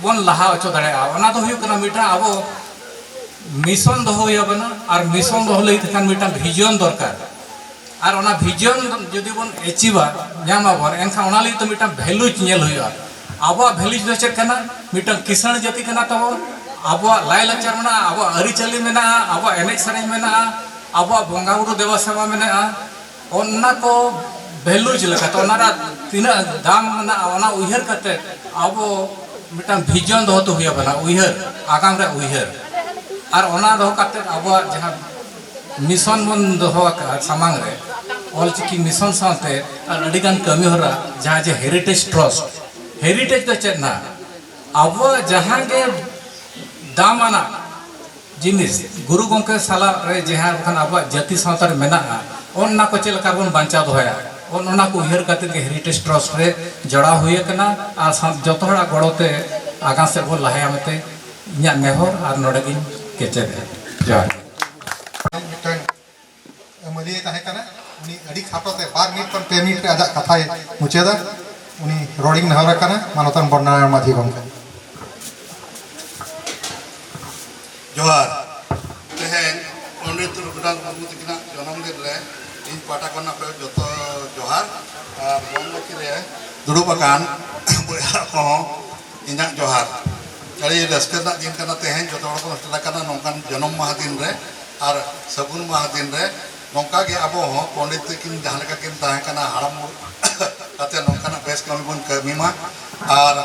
ᱵᱚᱱ ᱞᱟᱦᱟ ᱦᱚᱪᱚ ᱫᱟᱲᱮᱭᱟᱜᱼᱟ, ᱚᱱᱟ ᱫᱚ ᱦᱩᱭᱩᱜ ᱠᱟᱱᱟ ᱢᱤᱫᱴᱟᱝ ᱟᱵᱚ ᱢᱤᱥᱚᱱ ᱫᱚᱦᱚ ᱦᱩᱭ ᱟᱵᱚᱱᱟ, ᱟᱨ ᱢᱤᱥᱚᱱ ᱫᱚᱦᱚ ᱞᱟᱹᱜᱤᱫ ᱛᱮᱠᱷᱟᱱ ᱢᱤᱫᱴᱟᱝ ᱵᱷᱤᱡᱚᱱ ᱫᱚᱨᱠᱟᱨ᱾ ᱟᱨ ᱚᱱᱟ ᱵᱷᱤᱡᱚᱱ ᱡᱩᱫᱤ ᱵᱚᱱ ᱮᱪᱤᱵᱟ, ᱧᱟᱢ ᱟᱵᱚᱱ, ᱮᱱᱠᱷᱟᱱ ᱚᱱᱟ ᱞᱟᱹᱜᱤᱫ ᱛᱮ ᱢᱤᱫᱴᱟᱝ ᱵᱷᱮᱞᱩᱡᱽ ᱧᱮᱞ ᱦᱩᱭᱩᱜᱼᱟ᱾ ᱟᱵᱚᱣᱟᱜ ᱵᱷᱮᱞᱩᱡᱽ ᱫᱚ ᱪᱮᱫ ᱠᱟᱱᱟ? ᱢᱤᱫᱴᱟᱝ ᱠᱤᱥᱟᱹᱬ ᱡᱟᱹᱛᱤ ᱠᱟᱱᱟ ᱛᱟᱵᱚᱱ, ᱟᱵᱚᱣᱟᱜ ᱞᱟᱭᱼᱞᱟᱠᱪᱟᱨ ᱢᱮᱱᱟᱜᱼᱟ, ᱟᱵᱚᱣᱟᱜ ᱟᱹᱨᱤᱪᱟᱹᱞᱤ ᱢᱮᱱᱟᱜᱼᱟ, ᱟᱵᱚᱣᱟᱜ ᱮᱱᱮᱡ ᱥᱮᱨᱮᱧ ᱢᱮᱱᱟᱜᱼᱟ, ᱟᱵᱚᱣᱟᱜ ᱵᱚᱸᱜᱟ ᱵᱩᱨᱩ ᱫᱮᱵᱟ ᱥᱮᱵᱟ ᱢᱮᱱᱟᱜᱼᱟ᱾ ᱚᱱᱟ ᱠᱚ ᱵᱷᱮᱞᱩ ᱪᱮᱫ ᱞᱮᱠᱟ, ᱛᱚ ᱚᱱᱟ ᱨᱮᱱᱟᱜ ᱛᱤᱱᱟᱹᱜ ᱫᱟᱢ ᱢᱮᱱᱟᱜᱼᱟ, ᱚᱱᱟ ᱩᱭᱦᱟᱹᱨ ᱠᱟᱛᱮ ᱟᱵᱚ ᱢᱤᱫᱴᱟᱝ ᱵᱷᱤᱡᱚᱱ ᱫᱚᱦᱚ ᱛᱚ ᱦᱩᱭ ᱟᱵᱚᱱᱟ, ᱩᱭᱦᱟᱹᱨ, ᱟᱜᱟᱢ ᱨᱮ ᱩᱭᱦᱟᱹᱨ᱾ ᱟᱨ ᱚᱱᱟ ᱫᱚᱦᱚ ᱠᱟᱛᱮ ᱟᱵᱚᱣᱟᱜ ᱡᱟᱦᱟᱸ ᱢᱤᱥᱚᱱ ᱵᱚᱱ ᱫᱚᱦᱚ ᱟᱠᱟᱫᱼᱟ ᱥᱟᱢᱟᱝ ᱨᱮ, ᱚᱞᱪᱤᱠᱤ ᱢᱤᱥᱚᱱ ᱥᱟᱶᱛᱮ ᱟᱨ ᱟᱹᱰᱤᱜᱟᱱ ᱠᱟᱹᱢᱤ ᱦᱚᱨᱟ, ᱡᱟᱦᱟᱸ ᱡᱮ ᱦᱮᱨᱤᱴᱮᱡᱽ ᱴᱨᱟᱥᱴ, ᱦᱮᱨᱤᱴᱮᱡᱽ ᱫᱚ ᱪᱮᱫ ᱱᱟᱜ? ᱟᱵᱚᱣᱟᱜ ᱡᱟᱦᱟᱸ ᱜᱮ ᱫᱟᱢ ᱟᱱᱟᱜ ᱡᱤᱱᱤᱥ, ᱜᱩᱨᱩ ᱜᱚᱢᱠᱮ ᱥᱟᱞᱟᱜ ᱨᱮ ᱡᱟᱦᱟᱸ ᱵᱟᱠᱷᱟᱱ ᱟᱵᱚᱣᱟᱜ ᱡᱟᱹᱛᱤ ᱥᱟᱶᱛᱟ ᱨᱮ ᱢᱮᱱᱟᱜᱼᱟ, ᱚᱱᱟ ᱠᱚ ᱪᱮᱫ ᱞᱮᱠᱟ ᱵᱚᱱ ᱵᱟᱧᱪᱟᱣ ᱫᱚᱦᱚᱭᱟ, ᱚᱱ-, ᱚᱱᱟ ᱠᱚ ᱩᱭᱦᱟᱹᱨ ᱠᱟᱛᱮ ᱜᱮ ᱦᱮᱨᱤᱴᱮᱡᱽ ᱴᱨᱟᱥᱴ ᱨᱮ ᱡᱚᱲᱟᱣ ᱦᱩᱭ ᱟᱠᱟᱱᱟ᱾ ᱟᱨ ᱥᱟᱶ-, ᱡᱚᱛᱚ ᱦᱚᱲᱟᱜ ᱜᱚᱲᱚ ᱛᱮ ᱟᱜᱟᱢ ᱥᱮᱫ ᱵᱚᱱ ᱞᱟᱦᱟᱭᱟ ᱢᱮᱱᱛᱮ ᱤᱧᱟᱹᱜ ᱱᱮᱦᱚᱨ, ᱟᱨ ᱱᱚᱰᱮ ᱜᱤᱧ ᱠᱮᱪᱮᱫᱟ᱾ ᱡᱚᱦᱟᱨ᱾ ᱢᱤᱫᱴᱟᱝ ᱢᱟᱹᱞᱤᱭᱟᱹ ᱛᱟᱦᱮᱸ ᱠᱟᱱᱟ, ᱩᱱᱤ ᱟᱹᱰᱤ ᱠᱷᱟᱴᱚ ᱛᱮ ᱵᱟᱨ ᱢᱤᱱᱤᱴ ᱠᱷᱚᱱ ᱯᱮ ᱢᱤᱱᱤᱴ ᱨᱮ ᱟᱡᱟᱜ ᱠᱟᱛᱷᱟᱭ ᱢᱩᱪᱟᱹᱫᱟ᱾ ᱩᱱᱤ ᱨᱚᱲᱤᱧ ᱱᱮᱦᱚᱨ ᱟᱠᱟᱱᱟ, ᱢᱟᱱᱚᱛᱟᱱ ᱵᱚᱨᱱᱟᱨᱟᱭᱚᱬ ᱢᱟᱹᱡᱷᱤ ᱜᱚᱢᱠᱮ᱾ ᱡᱚᱦᱟᱨ᱾ ᱛᱮᱦᱮᱧ ᱯᱚᱱᱰᱤᱛ ᱨᱚᱜᱷᱩᱱᱟᱛᱷ ᱢᱩᱨᱢᱩ ᱛᱟᱹᱠᱤᱱᱟᱜ ᱡᱚᱱᱚᱢ ᱫᱤᱱ ᱨᱮ ᱤᱧ ᱯᱟᱦᱴᱟ ᱠᱷᱚᱱ ᱟᱯᱮ ᱡᱚᱛᱚ ᱡᱚᱦᱟᱨ, ᱟᱨ ᱢᱚᱧᱪ ᱨᱮ ᱫᱩᱲᱩᱵ ᱟᱠᱟᱱ ᱵᱚᱭᱦᱟ ᱠᱚᱦᱚᱸ ᱤᱧᱟᱹᱜ ᱡᱚᱦᱟᱨ᱾ ᱟᱹᱰᱤ ᱨᱟᱹᱥᱠᱟᱹ ᱨᱮᱱᱟᱜ ᱫᱤᱱ ᱠᱟᱱᱟ ᱛᱮᱦᱮᱧ, ᱡᱚᱛᱚ ᱦᱚᱲ ᱠᱚ ᱥᱮᱴᱮᱨ ᱟᱠᱟᱱᱟ ᱱᱚᱝᱠᱟᱱ ᱡᱚᱱᱚᱢ ᱢᱟᱦᱟ ᱫᱤᱱ ᱨᱮ ᱟᱨ ᱥᱟᱹᱜᱩᱱ ᱢᱟᱦᱟ ᱫᱤᱱ ᱨᱮ᱾ ᱱᱚᱝᱠᱟ ᱜᱮ ᱟᱵᱚ ᱦᱚᱸ ᱯᱚᱱᱰᱤᱛ ᱛᱟᱹᱠᱤᱱ ᱡᱟᱦᱟᱸ ᱞᱮᱠᱟ ᱠᱤᱱ ᱛᱟᱦᱮᱸ ᱠᱟᱱᱟ, ᱦᱟᱲᱟᱢ ᱠᱟᱛᱮ ᱱᱚᱝᱠᱟᱱᱟᱜ ᱵᱮᱥ ᱠᱟᱹᱢᱤ ᱵᱚᱱ ᱠᱟᱹᱢᱤ ᱢᱟ᱾ ᱟᱨ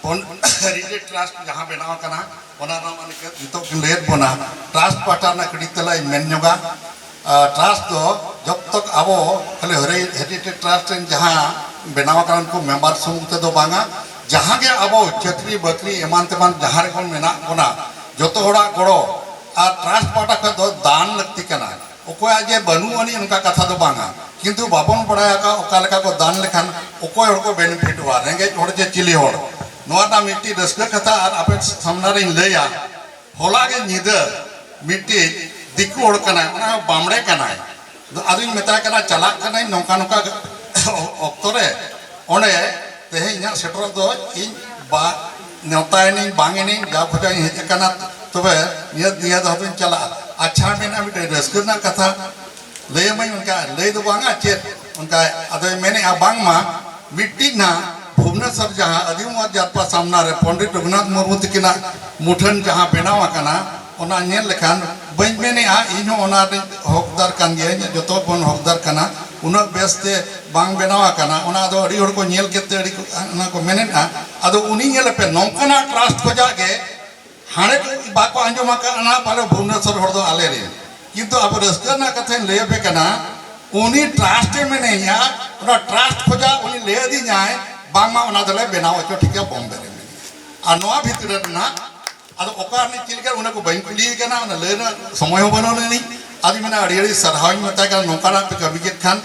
ᱯᱚᱱ-, ᱦᱮᱨᱤᱴᱮᱡᱽ ᱴᱨᱟᱥᱴ ᱡᱟᱦᱟᱸ ᱵᱮᱱᱟᱣ ᱟᱠᱟᱱᱟ, ᱚᱱᱟ ᱨᱮᱱᱟᱜ ᱢᱟ ᱱᱤᱛᱚᱜ, ᱱᱤᱛᱚᱜ ᱠᱤᱱ ᱞᱟᱹᱭᱮᱫ ᱵᱚᱱᱟ, ᱴᱨᱟᱥᱴ ᱯᱟᱦᱴᱟ ᱨᱮᱱᱟᱜ ᱠᱟᱹᱴᱤᱡ ᱛᱮᱞᱟᱧ ᱢᱮᱱ ᱧᱚᱜᱟ᱾ ᱟᱨ ᱴᱨᱟᱥᱴ ᱫᱚ ᱡᱚᱵ ᱛᱚᱠ ᱟᱵᱚ ᱠᱷᱟᱹᱞᱤ ᱦᱮᱨᱤ-, ᱦᱮᱨᱤᱴᱮᱡᱽ ᱴᱨᱟᱥᱴ ᱨᱮᱱ ᱡᱟᱦᱟᱸ ᱵᱮᱱᱟᱣ ᱟᱠᱟᱱ ᱠᱚ ᱢᱮᱢᱵᱟᱨ ᱥᱩᱢᱩᱝ ᱛᱮᱫᱚ ᱵᱟᱝᱟ, ᱡᱟᱦᱟᱸ ᱜᱮ ᱟᱵᱚ ᱪᱟᱹᱠᱨᱤ ᱵᱟᱹᱠᱨᱤ ᱮᱢᱟᱱ ᱛᱮᱢᱟᱱ ᱡᱟᱦᱟᱸ ᱨᱮᱵᱚᱱ ᱢᱮᱱᱟᱜ ᱵᱚᱱᱟ, ᱡᱚᱛᱚ ᱦᱚᱲᱟᱜ ᱜᱚᱲᱚ ᱟᱨ ᱴᱨᱟᱥᱴ ᱯᱟᱦᱴᱟ ᱠᱷᱚᱱ ᱫᱚ ᱫᱟᱱ ᱞᱟᱹᱠᱛᱤ ᱠᱟᱱᱟ᱾ ᱚᱠᱚᱭᱟᱜ ᱡᱮ ᱵᱟᱹᱱᱩᱜ ᱟᱹᱱᱤᱡ ᱚᱱᱠᱟ ᱠᱟᱛᱷᱟ ᱫᱚ ᱵᱟᱝᱟ, ᱠᱤᱱᱛᱩ ᱵᱟᱵᱚᱱ ᱵᱟᱲᱟᱭ ᱟᱠᱟᱫ ᱚᱠᱟ ᱞᱮᱠᱟ ᱠᱚ ᱫᱟᱱ ᱞᱮᱠᱷᱟᱱ ᱚᱠᱚᱭ ᱦᱚᱲ ᱠᱚ ᱵᱮᱱᱤᱯᱷᱤᱴᱚᱜᱼᱟ, ᱨᱮᱸᱜᱮᱡ ᱦᱚᱲ ᱡᱮ ᱪᱤᱞᱤ ᱦᱚᱲ᱾ ᱱᱚᱣᱟ ᱨᱮᱱᱟᱜ ᱢᱤᱫᱴᱤᱡ ᱨᱟᱹᱥᱠᱟᱹ ᱠᱟᱛᱷᱟ ᱟᱨ ᱟᱯᱮ ᱥᱟᱢᱱᱟ ᱨᱤᱧ ᱞᱟᱹᱭᱟ, ᱦᱚᱞᱟ ᱜᱮ ᱧᱤᱫᱟᱹ ᱢᱤᱫᱴᱤᱡ ᱫᱤᱠᱩ ᱦᱚᱲ ᱠᱟᱱᱟᱭ, ᱚᱱᱟ ᱦᱚᱸ ᱵᱟᱢᱲᱮ ᱠᱟᱱᱟᱭ᱾ ᱟᱫᱚᱧ ᱢᱮᱛᱟᱭ ᱠᱟᱱᱟ, "ᱪᱟᱞᱟᱜ ᱠᱟᱹᱱᱟᱹᱧ ᱱᱚᱝᱠᱟ ᱱᱚᱝᱠᱟ ᱚᱠᱛᱚ ᱨᱮ, ᱚᱸᱰᱮ ᱛᱮᱦᱮᱧ ᱤᱧᱟᱹᱜ ᱥᱮᱴᱮᱨᱚᱜ ᱫᱚ ᱤᱧ ᱵᱟ ᱱᱮᱣᱛᱟᱭᱮᱱᱟᱹᱧ, ᱵᱟᱝ ᱮᱱᱟᱹᱧ, ᱡᱟ ᱠᱷᱚᱡᱟᱜ ᱤᱧ ᱦᱮᱡ ᱟᱠᱟᱱᱟ, ᱛᱚᱵᱮ ᱱᱤᱭᱟᱹ, ᱱᱤᱭᱟᱹ ᱫᱷᱟᱣ ᱫᱚᱧ ᱪᱟᱞᱟᱜᱼᱟ᱾" ᱟᱪᱪᱷᱟ, ᱢᱮᱱᱟ ᱢᱤᱫᱴᱮᱱ ᱨᱟᱹᱥᱠᱟᱹ ᱨᱮᱱᱟᱜ ᱠᱟᱛᱷᱟ, ᱞᱟᱹᱭ ᱟᱹᱢᱟᱹᱧ ᱚᱱᱠᱟ, ᱞᱟᱹᱭ ᱫᱚ ᱵᱟᱝᱟ ᱪᱮᱫ, ᱚᱱᱠᱟ ᱟᱫᱚᱭ ᱢᱮᱱᱮᱫᱼᱟ ᱵᱟᱝᱢᱟ ᱢᱤᱫᱴᱤᱡ ᱱᱟᱦᱟᱜ ᱵᱷᱩᱵᱽᱱᱮᱥᱚᱨ ᱡᱟᱦᱟᱸ ᱟᱹᱫᱤᱢ ᱚᱣᱟᱨ ᱡᱟᱨᱯᱟ ᱥᱟᱢᱱᱟ ᱨᱮ ᱯᱚᱱᱰᱤᱛ ᱨᱚᱜᱷᱩᱱᱟᱛᱷ ᱢᱩᱨᱢᱩ ᱛᱤᱠᱤᱱᱟᱜ ᱢᱩᱴᱷᱟᱹᱱ ᱡᱟᱦᱟᱸ ᱵᱮᱱᱟᱣ ᱟᱠᱟᱱᱟ, ᱚᱱᱟ ᱧᱮᱞ ᱞᱮᱠᱷᱟᱱ ᱵᱟᱹᱧ ᱢᱮᱱᱮᱫᱼᱟ ᱤᱧ ᱦᱚᱸ ᱚᱱᱟ ᱨᱤᱧ ᱦᱚᱠᱫᱟᱨ ᱠᱟᱱ ᱜᱤᱭᱟᱹᱧ, ᱡᱚᱛᱚ ᱵᱚᱱ ᱦᱚᱠᱫᱟᱨ ᱠᱟᱱᱟ᱾ ᱩᱱᱟᱹᱜ ᱵᱮᱥᱛᱮ ᱵᱟᱝ ᱵᱮᱱᱟᱣ ᱟᱠᱟᱱᱟ, ᱚᱱᱟ ᱫᱚ ᱟᱹᱰᱤ ᱦᱚᱲ ᱠᱚ ᱧᱮᱞ ᱠᱮᱫ ᱛᱮ ᱟᱹᱰᱤ ᱠᱚ, ᱚᱱᱟ ᱠᱚ ᱢᱮᱱᱮᱫᱼᱟ᱾ ᱟᱫᱚ ᱩᱱᱤ ᱧᱮᱞᱮᱯᱮ, ᱱᱚᱝᱠᱟᱱᱟᱜ ᱴᱨᱟᱥᱴ ᱠᱷᱚᱡᱟᱜ ᱜᱮ ᱦᱟᱸᱰᱮ ᱠᱚ ᱵᱟᱠᱚ ᱟᱸᱡᱚᱢ ᱟᱠᱟᱫᱼᱟ, ᱯᱟᱞᱮ ᱵᱷᱩᱵᱽᱱᱮᱥᱚᱨ ᱦᱚᱲ ᱫᱚ ᱟᱞᱮ ᱨᱮᱱ᱾ ᱠᱤᱱᱛᱩ ᱟᱵᱚ ᱨᱟᱹᱥᱠᱟᱹ ᱨᱮᱱᱟᱜ ᱠᱟᱛᱷᱟᱧ ᱞᱟᱹᱭ ᱟᱯᱮ ᱠᱟᱱᱟ, ᱩᱱᱤ ᱴᱨᱟᱥᱴ ᱮ ᱢᱮᱱᱮᱧᱟ, ᱚᱱᱟ ᱴᱨᱟᱥᱴ ᱠᱷᱚᱡᱟᱜ ᱩᱱᱤ ᱞᱟᱹᱭ ᱟᱹᱫᱤᱧᱟᱭ, ᱵᱟᱝᱢᱟ ᱚᱱᱟ ᱫᱚᱞᱮ ᱵᱮᱱᱟᱣ ᱦᱚᱪᱚ ᱴᱷᱤᱠᱟ ᱵᱚᱢᱵᱮ ᱨᱮ ᱢᱮᱱᱮᱧᱟ᱾ ᱟᱨ ᱱᱚᱣᱟ ᱵᱷᱤᱛᱨᱤ ᱨᱮᱱᱟᱜ ᱟᱫᱚ ᱚᱠᱟ ᱨᱤᱱᱤᱡ ᱪᱮᱫ ᱞᱮᱠᱟ, ᱚᱱᱟ ᱠᱚ ᱵᱟᱹᱧ ᱠᱩᱞᱤᱭᱮ ᱠᱟᱱᱟ, ᱚᱱᱟ ᱞᱟᱹᱭ ᱨᱮᱱᱟᱜ ᱥᱚᱢᱚᱭ ᱦᱚᱸ ᱵᱟᱹᱱᱩᱜ ᱟᱹᱱᱤᱡ᱾ ᱟᱫᱚᱧ ᱢᱮᱱᱟ, ᱟᱹᱰᱤ ᱟᱹᱰᱤ ᱥᱟᱨᱦᱟᱣᱤᱧ ᱢᱮᱛᱟᱭ ᱠᱟᱱᱟ, ᱱᱚᱝᱠᱟᱱᱟᱜ ᱯᱮ ᱠᱟᱹᱢᱤ ᱠᱮᱫ ᱠᱷᱟᱱ᱾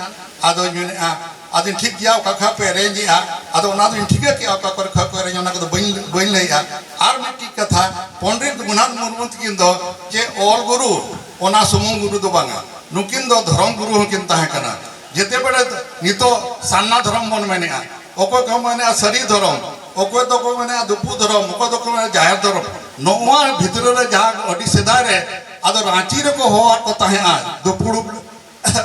ᱟᱫᱚᱧ ᱢᱮᱱᱮᱫᱼᱟ, ᱟᱫᱚᱧ, ᱴᱷᱤᱠ ᱜᱮᱭᱟ, ᱚᱠᱟ ᱠᱷᱚᱱ ᱯᱮ ᱮᱨᱮᱧᱡᱮᱜᱼᱟ? ᱟᱫᱚ ᱚᱱᱟ ᱫᱚᱧ ᱴᱷᱤᱠᱟᱹ ᱠᱮᱜᱼᱟ, ᱚᱠᱟ ᱠᱚᱨᱮ ᱠᱷᱚᱱ ᱠᱚ ᱮᱨᱮᱧᱟ, ᱚᱱᱟ ᱠᱚᱫᱚ ᱵᱟᱹᱧ, ᱵᱟᱹᱧ ᱞᱟᱹᱭᱮᱜᱼᱟ᱾ ᱟᱨ ᱢᱤᱫᱴᱤᱡ ᱠᱟᱛᱷᱟ, ᱯᱚᱱᱰᱤᱛ ᱨᱚᱜᱷᱩᱱᱟᱛᱷ ᱢᱩᱨᱢᱩ ᱛᱟᱹᱠᱤᱱ ᱫᱚ ᱪᱮᱫ ᱚᱞ ᱜᱩᱨᱩ, ᱚᱱᱟ ᱥᱩᱢᱩᱝ ᱜᱩᱨᱩ ᱫᱚ ᱵᱟᱝᱟ, ᱱᱩᱠᱤᱱ ᱫᱚ ᱫᱷᱚᱨᱚᱢ ᱜᱩᱨᱩ ᱦᱚᱸᱠᱤᱱ ᱛᱟᱦᱮᱸ ᱠᱟᱱᱟ᱾ ᱡᱮᱛᱮ ᱵᱮᱲᱮ ᱱᱤᱛᱚᱜ ᱥᱟᱨᱱᱟ ᱫᱷᱚᱨᱚᱢ ᱵᱚᱱ ᱢᱮᱱᱮᱜᱼᱟ, ᱚᱠᱚᱭ ᱠᱚ ᱢᱮᱱᱮᱜᱼᱟ ᱥᱟᱹᱨᱤ ᱫᱷᱚᱨᱚᱢ, ᱚᱠᱚᱭ ᱫᱚᱠᱚ ᱢᱮᱱᱮᱜᱼᱟ ᱫᱩᱯᱩ ᱫᱷᱚᱨᱚᱢ, ᱚᱠᱚᱭ ᱫᱚᱠᱚ ᱢᱮᱱᱮᱜᱼᱟ ᱡᱟᱦᱮᱨ ᱫᱷᱚᱨᱚᱢ᱾ ᱱᱚᱣᱟ ᱵᱷᱤᱛᱨᱤ ᱨᱮ ᱡᱟᱦᱟᱸ ᱟᱹᱰᱤ ᱥᱮᱫᱟᱭ ᱨᱮ ᱟᱫᱚ ᱨᱟᱸᱪᱤ ᱨᱮᱠᱚ ᱦᱚᱦᱚᱣᱟᱫ ᱠᱚ ᱛᱟᱦᱮᱸᱜᱼᱟ ᱫᱩᱯᱩᱲᱩᱵ᱾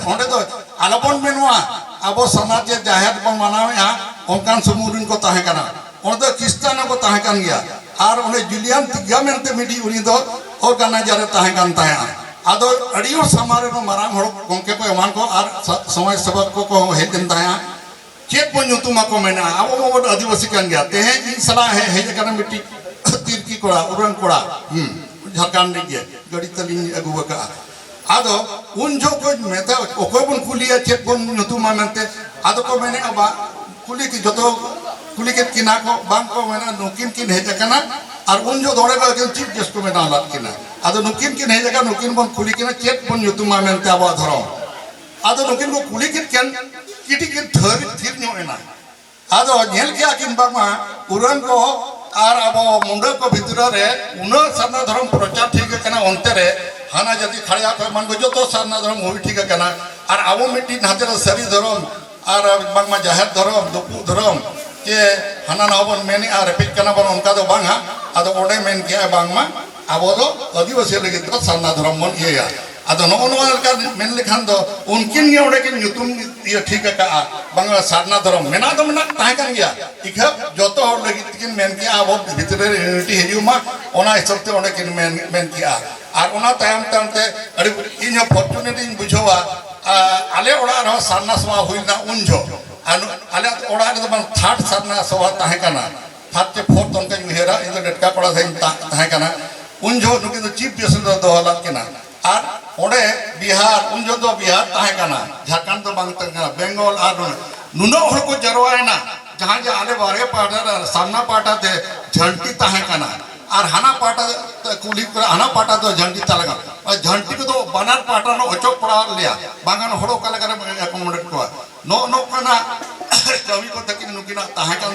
ᱚᱸᱰᱮ ᱫᱚ ᱟᱞᱚᱵᱚᱱ ᱢᱮᱱᱚᱜᱼᱟ, ᱟᱵᱚ ᱥᱟᱨᱱᱟ ᱡᱮ ᱡᱟᱦᱮᱨ ᱵᱚᱱ ᱢᱟᱱᱟᱣᱮᱜᱼᱟ, ᱚᱱᱠᱟᱱ ᱥᱩᱢᱩᱝ ᱨᱮᱱ ᱠᱚ ᱛᱟᱦᱮᱸ ᱠᱟᱱᱟ᱾ ᱚᱸᱰᱮ ᱫᱚ ᱠᱷᱨᱤᱥᱴᱟᱱ ᱦᱚᱸᱠᱚ ᱛᱟᱦᱮᱸ ᱠᱟᱱ ᱜᱮᱭᱟ᱾ ᱟᱨ ᱚᱸᱰᱮ ᱡᱩᱞᱤᱭᱟᱱ ᱛᱤᱜᱟ ᱢᱮᱱᱛᱮ ᱢᱤᱫᱴᱤᱡ, ᱩᱱᱤ ᱫᱚ ᱚᱨᱜᱟᱱᱟᱭᱡᱟᱨ ᱮ ᱛᱟᱦᱮᱸ ᱠᱟᱱ ᱛᱟᱦᱮᱸᱜᱼᱟ᱾ ᱟᱫᱚ ᱟᱹᱰᱤ ᱦᱚᱲ ᱥᱟᱢᱟᱝ ᱨᱮ ᱢᱟᱨᱟᱝ ᱦᱚᱲ ᱜᱚᱢᱠᱮ ᱠᱚ ᱮᱢᱟᱱ ᱠᱚ ᱟᱨ ᱥᱟ-, ᱥᱚᱢᱟᱡᱽ ᱥᱮᱵᱚᱠ ᱠᱚᱠᱚ ᱦᱮᱡ ᱞᱮᱱ ᱛᱟᱦᱮᱸᱜᱼᱟ᱾ ᱪᱮᱫ ᱵᱚᱱ ᱧᱩᱛᱩᱢ ᱟᱠᱚ ᱢᱮᱱᱟ? ᱟᱵᱚ ᱢᱟᱵᱚᱱ ᱟᱹᱫᱤᱵᱟᱹᱥᱤ ᱠᱟᱱ ᱜᱮᱭᱟ᱾ ᱛᱮᱦᱮᱧ ᱤᱧ ᱥᱟᱞᱟᱜ ᱦᱮᱡ, ᱦᱮᱡ ᱟᱠᱟᱱᱟ ᱢᱤᱫᱴᱤᱡ ᱛᱤᱨᱠᱤ ᱠᱚᱲᱟ, ᱩᱨᱟᱹᱝ ᱠᱚᱲᱟ, ᱦᱩᱸ, ᱡᱷᱟᱲᱠᱷᱚᱸᱰ ᱨᱤᱱᱤᱡ ᱜᱮ, ᱜᱟᱹᱰᱤ ᱛᱟᱹᱞᱤᱧ ᱟᱹᱜᱩ ᱟᱠᱟᱫᱼᱟ᱾ ᱟᱫᱚ ᱩᱱ ᱡᱚᱦᱚᱜ ᱠᱚ ᱢᱮᱛᱟ, ᱚᱠᱚᱭ ᱵᱚᱱ ᱠᱩᱞᱤᱭᱟ ᱪᱮᱫ ᱵᱚᱱ ᱧᱩᱛᱩᱢᱟ ᱢᱮᱱᱛᱮ? ᱟᱫᱚ ᱠᱚ ᱢᱮᱱᱮᱫᱼᱟ, ᱵᱟᱝ, ᱠᱩᱞᱤ ᱠᱤ-, ᱡᱚᱛᱚ ᱠᱩᱞᱤ ᱠᱮᱫ ᱠᱤᱱᱟ ᱠᱚ, ᱵᱟᱝ ᱠᱚ ᱢᱮᱱᱟ, ᱱᱩᱠᱤᱱ ᱠᱤᱱ ᱦᱮᱡ ᱟᱠᱟᱱᱟ᱾ ᱟᱨ ᱩᱱ ᱡᱚᱦᱚᱜ ᱫᱚ ᱚᱸᱰᱮ ᱫᱚ ᱮᱠᱮᱱ ᱪᱤᱯ ᱜᱮᱥᱴ ᱠᱚ ᱵᱮᱱᱟᱣ ᱞᱮᱫ ᱠᱤᱱᱟ᱾ ᱟᱫᱚ ᱱᱩᱠᱤᱱ ᱠᱤᱱ ᱦᱮᱡ ᱟᱠᱟᱱᱟ, ᱱᱩᱠᱤᱱ ᱵᱚᱱ ᱠᱩᱞᱤ ᱠᱤᱱᱟ ᱪᱮᱫ ᱵᱚᱱ ᱧᱩᱛᱩᱢᱟ ᱢᱮᱱᱛᱮ ᱟᱵᱚᱣᱟᱜ ᱫᱷᱚᱨᱚᱢ᱾ ᱟᱫᱚ ᱱᱩᱠᱤᱱ ᱠᱚ ᱠᱩᱞᱤ ᱠᱮᱫ ᱠᱤᱱ, ᱠᱤᱴᱤᱡ ᱠᱤᱱ ᱛᱷᱤᱨ, ᱛᱷᱤᱨ ᱧᱚᱜ ᱮᱱᱟ᱾ ᱟᱫᱚ ᱧᱮᱞ ᱠᱮᱜᱼᱟ ᱠᱤᱱ ᱵᱟᱝᱢᱟ ᱩᱨᱟᱹᱝ ᱠᱚ ᱟᱨ ᱟᱵᱚ ᱢᱩᱰᱟᱹ ᱠᱚ ᱵᱷᱤᱛᱨᱤ ᱨᱮ ᱩᱱᱟᱹᱜ ᱥᱟᱨᱱᱟ ᱫᱷᱚᱨᱚᱢ ᱯᱨᱚᱪᱟᱨ ᱴᱷᱤᱠ ᱟᱠᱟᱱᱟ, ᱚᱱᱛᱮ ᱨᱮ ᱦᱟᱱᱟ ᱡᱟᱹᱛᱤ ᱠᱷᱟᱲᱭᱟ ᱠᱚ ᱮᱢᱟᱱ ᱠᱚ ᱡᱚᱛᱚ ᱥᱟᱨᱱᱟ ᱫᱷᱚᱨᱚᱢ ᱦᱩᱭ ᱴᱷᱤᱠ ᱟᱠᱟᱱᱟ᱾ ᱟᱨ ᱟᱵᱚ ᱢᱤᱫᱴᱤᱡ ᱱᱟᱛᱮ ᱨᱮ ᱥᱟᱹᱨᱤ ᱫᱷᱚᱨᱚᱢ ᱟᱨ ᱵᱟᱝᱢᱟ ᱡᱟᱦᱮᱨ ᱫᱷᱚᱨᱚᱢ, ᱫᱩᱯᱩᱜ ᱫᱷᱚᱨᱚᱢ, ᱪᱮ ᱦᱟᱱᱟ ᱱᱟᱣᱟ ᱵᱚᱱ ᱢᱮᱱᱮᱜᱼᱟ, ᱨᱮᱯᱮᱡ ᱠᱟᱱᱟ ᱵᱚᱱ, ᱚᱱᱠᱟ ᱫᱚ ᱵᱟᱝᱟ᱾ ᱟᱫᱚ ᱚᱸᱰᱮ ᱢᱮᱱ ᱠᱮᱜᱼᱟ ᱵᱟᱝᱢᱟ ᱟᱵᱚ ᱫᱚ ᱟᱹᱫᱤᱵᱟᱹᱥᱤ ᱞᱟᱹᱜᱤᱫ ᱫᱚ ᱥᱟᱨᱱᱟ ᱫᱷᱚᱨᱚᱢ ᱵᱚᱱ ᱤᱭᱟᱹᱭᱟ᱾ ᱟᱫᱚ ᱱᱚᱜᱼᱚ ᱱᱚᱣᱟ ᱞᱮᱠᱟ ᱢᱮᱱ ᱞᱮᱠᱷᱟᱱ ᱫᱚ ᱩᱱᱠᱤᱱ ᱜᱮ ᱚᱸᱰᱮ ᱠᱤᱱ ᱧᱩᱛᱩᱢ ᱤᱭᱟᱹ ᱴᱷᱤᱠ ᱟᱠᱟᱜᱼᱟ, ᱵᱟᱝᱟ ᱥᱟᱨᱱᱟ ᱫᱷᱚᱨᱚᱢ ᱢᱮᱱᱟᱜ ᱫᱚ ᱢᱮᱱᱟᱜ ᱛᱟᱦᱮᱸ ᱠᱟᱱ ᱜᱮᱭᱟ, ᱤᱠᱷᱟᱹ ᱡᱚᱛᱚ ᱦᱚᱲ ᱞᱟᱹᱜᱤᱫ ᱛᱮᱠᱤᱱ ᱢᱮᱱ ᱠᱮᱜᱼᱟ, ᱟᱵᱚ ᱵᱷᱤᱛᱨᱤ ᱨᱮ ᱤᱭᱩᱱᱤᱴᱤ ᱦᱤᱡᱩᱜ ᱢᱟ, ᱚᱱᱟ ᱦᱤᱥᱟᱹᱵ ᱛᱮ ᱚᱸᱰᱮ ᱠᱤᱱ ᱢᱮᱱ, ᱢᱮᱱ ᱠᱮᱜᱼᱟ᱾ ᱟᱨ ᱚᱱᱟ ᱛᱟᱭᱚᱢ ᱛᱟᱭᱚᱢ ᱛᱮ ᱟᱹᱰᱤ ᱤᱧ ᱦᱚᱸ ᱯᱷᱚᱨᱪᱩᱱᱮᱴ ᱤᱧ ᱵᱩᱡᱷᱟᱹᱣᱟ, ᱟᱞᱮ ᱚᱲᱟᱜ ᱨᱮᱦᱚᱸ ᱥᱟᱨᱱᱟ ᱥᱚᱵᱷᱟ ᱦᱩᱭ ᱞᱮᱱᱟ ᱩᱱ ᱡᱚᱦᱚᱜ᱾ ᱟᱨ ᱟᱞᱮ ᱚᱲᱟᱜ ᱨᱮᱫᱚ ᱵᱟᱝ, ᱛᱷᱟᱨᱰ ᱥᱟᱨᱱᱟ ᱥᱚᱵᱷᱟ ᱛᱟᱦᱮᱸ ᱠᱟᱱᱟ, ᱛᱷᱟᱨᱰ ᱪᱮ ᱯᱷᱳᱨᱛᱷ ᱚᱱᱠᱟᱧ ᱩᱭᱦᱟᱹᱨᱟ, ᱤᱧ ᱫᱚ ᱰᱮᱴᱠᱟ ᱯᱟᱲᱟ ᱥᱮᱫ ᱤᱧ ᱛᱟ- ᱛᱟᱦᱮᱸ ᱠᱟᱱᱟ᱾ ᱩᱱ ᱡᱚᱦᱚᱜ ᱱᱩᱠᱤᱱ ᱫᱚ ᱪᱤᱯ ᱡᱟᱥᱴᱤᱥ ᱞᱮ ᱫᱚᱦᱚ ᱞᱮᱫ ᱠᱤᱱᱟ᱾ ᱟᱨ ᱚᱸᱰᱮ ᱵᱤᱦᱟᱨ, ᱩᱱ ᱡᱚᱦᱚᱜ ᱫᱚ ᱵᱤᱦᱟᱨ ᱛᱟᱦᱮᱸ ᱠᱟᱱᱟ, ᱡᱷᱟᱲᱠᱷᱚᱸᱰ ᱫᱚ ᱵᱟᱝ ᱛᱟᱦᱮᱸ ᱠᱟᱱᱟ, ᱵᱮᱝᱜᱚᱞ, ᱟᱨ ᱱᱩᱱᱟᱹᱜ ᱦᱚᱲ ᱠᱚ ᱡᱟᱨᱣᱟᱭᱮᱱᱟ, ᱡᱟᱦᱟᱸ ᱡᱮ ᱟᱞᱮ ᱵᱟᱨᱦᱮ ᱯᱟᱦᱴᱟ ᱨᱮ, ᱥᱟᱢᱱᱟ ᱯᱟᱦᱴᱟ ᱛᱮ ᱡᱷᱟᱹᱱᱴᱤ ᱛᱟᱦᱮᱸ ᱠᱟᱱᱟ, ᱟᱨ ᱦᱟᱱᱟ ᱯᱟᱦᱴᱟ ᱛᱮ ᱠᱩᱞᱦᱤ ᱠᱚᱨᱮ, ᱦᱟᱱᱟ ᱯᱟᱦᱴᱟ ᱫᱚ ᱡᱷᱟᱹᱱᱴᱤ ᱛᱟᱦᱮᱸ ᱠᱟᱱᱟ᱾ ᱚᱱᱟ ᱡᱷᱟᱹᱱᱴᱤ ᱠᱚᱫᱚ ᱵᱟᱱᱟᱨ ᱯᱟᱦᱴᱟ ᱨᱮ ᱚᱪᱚᱜ ᱯᱟᱲᱟᱣ ᱞᱮᱭᱟ, ᱵᱟᱝᱠᱷᱟᱱ ᱦᱚᱲ ᱚᱠᱟ ᱞᱮᱠᱟᱨᱮ ᱮᱠᱳᱢᱳᱰᱮᱴ ᱠᱚᱣᱟ? ᱱᱚᱜᱼᱚ ᱱᱚᱝᱠᱟᱱᱟᱜ ᱠᱟᱹᱢᱤ ᱠᱚ ᱛᱟᱹᱠᱤᱱ ᱱᱩᱠᱤᱱᱟᱜ ᱛᱟᱦᱮᱸ ᱠᱟᱱ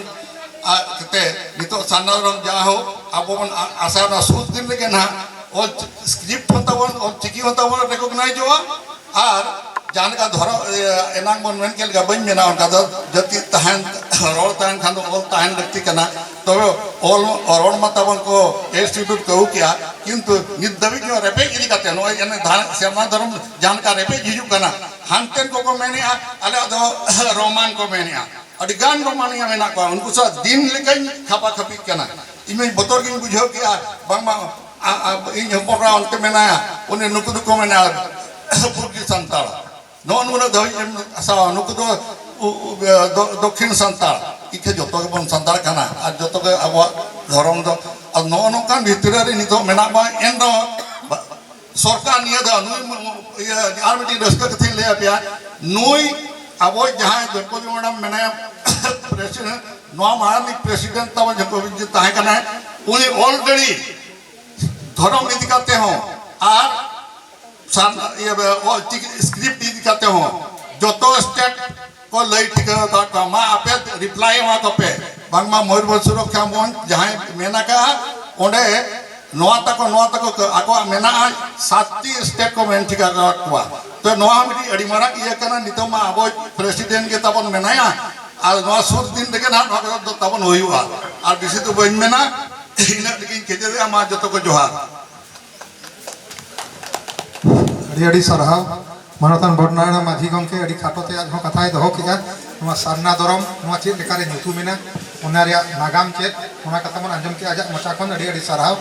ᱟ, ᱠᱟᱛᱮ ᱱᱤᱛᱚᱜ ᱥᱟᱨᱱᱟ ᱫᱷᱚᱨᱚᱢ ᱡᱟ ᱦᱳᱠ, ᱟᱵᱚ ᱵᱚᱱ ᱟ- ᱟᱥᱟ ᱚᱱᱟ ᱥᱩᱨ ᱫᱤᱱ ᱨᱮᱜᱮ ᱱᱟᱦᱟᱜ ᱚᱞ ᱥᱠᱨᱤᱯᱴ ᱦᱚᱸ ᱛᱟᱵᱚᱱ, ᱚᱞ ᱪᱤᱠᱤ ᱦᱚᱸ ᱛᱟᱵᱚᱱ ᱨᱮᱠᱚᱜᱱᱟᱭᱤᱡᱚᱜᱼᱟ᱾ ᱟᱨ ᱡᱟᱦᱟᱸ ᱞᱮᱠᱟ ᱫᱷᱚᱨᱚᱢ, ᱤᱭᱟᱹ, ᱮᱱᱟᱝ ᱵᱚᱱ ᱢᱮᱱ ᱠᱮᱫ ᱞᱮᱠᱟ, ᱵᱟᱹᱧ ᱢᱮᱱᱟ ᱚᱱᱠᱟ ᱫᱚ, ᱡᱟᱹᱛᱤ ᱛᱟᱦᱮᱱ, ᱨᱚᱲ ᱛᱟᱦᱮᱱ ᱠᱷᱟᱱ ᱫᱚ ᱚᱞ ᱛᱟᱦᱮᱱ ᱞᱟᱹᱠᱛᱤ ᱠᱟᱱᱟ᱾ ᱛᱚᱵᱮ ᱚᱞ, ᱨᱚᱲ ᱢᱟ ᱛᱟᱵᱚᱱ ᱠᱚ ᱤᱱᱥᱴᱤᱴᱭᱩᱴ ᱠᱚ ᱟᱹᱜᱩ ᱠᱮᱜᱼᱟ, ᱠᱤᱱᱛᱩ ᱱᱤᱛ ᱫᱷᱟᱹᱵᱤᱡ ᱦᱚᱸ ᱨᱮᱯᱮᱡ ᱤᱫᱤ ᱠᱟᱛᱮ, ᱱᱚᱜᱼᱚᱭ ᱮᱱᱮ ᱫᱷᱟ- ᱥᱟᱨᱱᱟ ᱫᱷᱚᱨᱚᱢ ᱡᱟᱦᱟᱸ ᱞᱮᱠᱟ ᱨᱮᱯᱮᱡ ᱦᱤᱡᱩᱜ ᱠᱟᱱᱟ, ᱦᱟᱱᱛᱮᱱ ᱠᱚᱠᱚ ᱢᱮᱱᱮᱜᱼᱟ ᱟᱞᱮᱭᱟᱜ ᱫᱚ ᱨᱳᱢᱟᱱ ᱠᱚ ᱢᱮᱱᱮᱜᱼᱟ᱾ ᱟᱹᱰᱤ ᱜᱟᱱ ᱨᱳᱢᱟᱱᱤᱭᱟ ᱢᱮᱱᱟᱜ ᱠᱚᱣᱟ, ᱩᱱᱠᱩ ᱥᱟᱶ ᱫᱤᱱ ᱞᱮᱠᱟᱧ ᱠᱷᱟᱯᱟ ᱠᱷᱟᱹᱯᱤᱜ ᱠᱟᱱᱟ᱾ ᱤᱧ ᱢᱟᱧ ᱵᱚᱛᱚᱨ ᱜᱤᱧ ᱵᱩᱡᱷᱟᱹᱣ ᱠᱮᱜᱼᱟ, ᱵᱟᱝᱢᱟ ᱟ- ᱟ- ᱤᱧ ᱦᱚᱯᱚᱱ ᱮᱨᱟ ᱚᱱᱛᱮ ᱢᱮᱱᱟᱭᱟ, ᱩᱱᱤ ᱱᱩᱠᱩ ᱫᱚᱠᱚ ᱢᱮᱱᱟ ᱯᱩᱨᱜᱤ ᱥᱟᱱᱛᱟᱲ᱾ ᱱᱚᱜᱼᱚ ᱱᱩᱱᱟᱹᱜ ᱫᱷᱟᱹᱵᱤᱡ ᱮᱢ ᱦᱟᱥᱟᱣᱟ, ᱱᱩᱠᱩ ᱫᱚ ᱩ- ᱩ- ᱫᱚ- ᱫᱚᱠᱠᱷᱤᱱ ᱥᱟᱱᱛᱟᱲ᱾ ᱤᱠᱷᱟᱹ ᱡᱚᱛᱚ ᱜᱮᱵᱚᱱ ᱥᱟᱱᱛᱟᱲ ᱠᱟᱱᱟ ᱟᱨ ᱡᱚᱛᱚ ᱜᱮ ᱟᱵᱚᱣᱟᱜ ᱫᱷᱚᱨᱚᱢ ᱫᱚ᱾ ᱟᱨ ᱱᱚᱜᱼᱚ ᱱᱚᱝᱠᱟᱱ ᱵᱷᱤᱛᱨᱤ ᱨᱮ ᱱᱤᱛᱚᱜ ᱢᱮᱱᱟᱜ ᱵᱚᱱᱟ, ᱮᱱ ᱨᱮᱦᱚᱸ ᱵᱟ- ᱥᱚᱨᱠᱟᱨ ᱱᱤᱭᱟᱹ ᱫᱷᱟᱣ ᱱᱩᱭ ᱢ- ᱢ- ᱤᱭᱟᱹ, ᱟᱨ ᱢᱤᱫᱴᱤᱡ ᱨᱟᱹᱥᱠᱟᱹ ᱠᱟᱛᱷᱟᱧ ᱞᱟᱹᱭ ᱟᱯᱮᱭᱟ, ᱱᱩᱭ ᱟᱵᱚ ᱡᱟᱦᱟᱸᱭ ᱫᱨᱚᱯᱚᱫᱤ ᱢᱩᱨᱢᱩ ᱢᱮᱱᱟᱭᱟ, ᱯᱨᱮᱥᱤᱰᱮᱱᱴ, ᱱᱚᱣᱟ ᱢᱟᱲᱟᱝ ᱨᱤᱱᱤᱡ ᱯᱨᱮᱥᱤᱰᱮᱱᱴ ᱛᱟᱵᱚᱱ ᱡᱚᱠᱷᱚᱱ ᱛᱟᱦᱮᱸ ᱠᱟᱱᱟᱭ, ᱩᱱᱤ ᱚᱞᱨᱮᱰᱤ ᱫᱷᱚᱨᱚᱢ ᱤᱫᱤ ᱠᱟᱛᱮ ᱦᱚᱸ ᱟᱨ ᱥᱟᱱ- ᱤᱭᱟᱹ, ᱚᱞ ᱪᱤᱠᱤ ᱥᱠᱨᱤᱯᱴ ᱤᱫᱤ ᱠᱟᱛᱮ ᱦᱚᱸ ᱡᱚᱛᱚ ᱥᱴᱮᱴ ᱠᱚ ᱞᱟᱹᱭ ᱴᱷᱤᱠᱟᱹ ᱟᱠᱟᱫ ᱠᱚᱣᱟ, ᱢᱟ ᱟᱯᱮ ᱨᱤᱯᱞᱟᱭ ᱮᱢᱟ ᱠᱚᱯᱮ, ᱵᱟᱝᱢᱟ ᱢᱚᱭᱩᱨᱵᱷᱚᱸᱡᱽ ᱥᱩᱨᱚᱠᱠᱷᱟ ᱢᱚᱧᱪ ᱡᱟᱦᱟᱸᱭ ᱢᱮᱱ ᱟᱠᱟᱫᱼᱟ, ᱚᱸᱰᱮ ᱱᱚᱣᱟ ᱛᱟᱠᱚ, ᱱᱚᱣᱟ ᱛᱟᱠᱚ ᱠᱚ ᱟᱠᱚᱣᱟᱜ ᱢᱮᱱᱟᱜᱼᱟ, ᱥᱟᱛᱴᱤ ᱥᱴᱮᱴ ᱠᱚ ᱢᱮᱱ ᱴᱷᱤᱠ ᱟᱠᱟᱫ ᱠᱚᱣᱟ᱾ ᱛᱚ ᱱᱚᱣᱟ ᱦᱚᱸ ᱢᱤᱫᱴᱤᱡ ᱟᱹᱰᱤ ᱢᱟᱨᱟᱝ ᱤᱭᱟᱹ ᱠᱟᱱᱟ᱾ ᱱᱤᱛᱚᱜ ᱢᱟ ᱟᱵᱚ ᱯᱨᱮᱥᱤᱰᱮᱱᱴ ᱜᱮ ᱛᱟᱵᱚᱱ ᱢᱮᱱᱟᱭᱟ, ᱟᱨ ᱱᱚᱣᱟ ᱥᱩᱨ ᱫᱤᱱ ᱨᱮᱜᱮ ᱱᱟᱦᱟᱜ ᱱᱚᱣᱟ ᱠᱚᱫᱚ ᱛᱟᱵᱚᱱ ᱦᱩᱭᱩᱜᱼᱟ᱾ ᱟᱨ ᱵᱮᱥᱤ ᱫᱚ ᱵᱟᱹᱧ ᱢᱮᱱᱟ, ᱤᱱᱟᱹᱜ ᱨᱮᱜᱮᱧ ᱠᱮᱪᱮᱫᱮᱜᱼᱟ᱾ ᱢᱟ ᱡᱚᱛᱚ ᱠᱚ ᱡᱚᱦᱟᱨ᱾ ᱟᱹᱰᱤ ᱟᱹᱰᱤ ᱥᱟᱨᱦᱟᱣ ᱢᱟᱱᱚᱛᱟᱱ ᱵᱚᱰᱱᱟᱨᱟᱭᱚᱬ ᱢᱟᱹᱡᱷᱤ ᱜᱚᱢᱠᱮ, ᱟᱹᱰᱤ ᱠᱷᱟᱴᱚ ᱛᱮ ᱟᱡ ᱦᱚᱸ ᱠᱟᱛᱷᱟᱭ ᱫᱚᱦᱚ ᱠᱮᱫᱟ᱾ ᱱᱚᱣᱟ ᱥᱟᱨᱱᱟ ᱫᱷᱚᱨᱚᱢ ᱱᱚᱣᱟ ᱪᱮᱫ ᱞᱮᱠᱟᱨᱮ ᱧᱩᱛᱩᱢ ᱮᱱᱟ, ᱚᱱᱟ ᱨᱮᱭᱟᱜ ᱱᱟᱜᱟᱢ ᱪᱮᱫ, ᱚᱱᱟ ᱠᱟᱛᱷᱟ ᱵᱚᱱ ᱟᱸᱡᱚᱢ ᱠᱮᱫᱟ ᱟᱡᱟᱜ ᱢᱚᱪᱟ ᱠᱷᱚᱱ᱾ ᱟᱹᱰᱤ ᱟᱹᱰᱤ ᱥᱟᱨᱦᱟᱣ᱾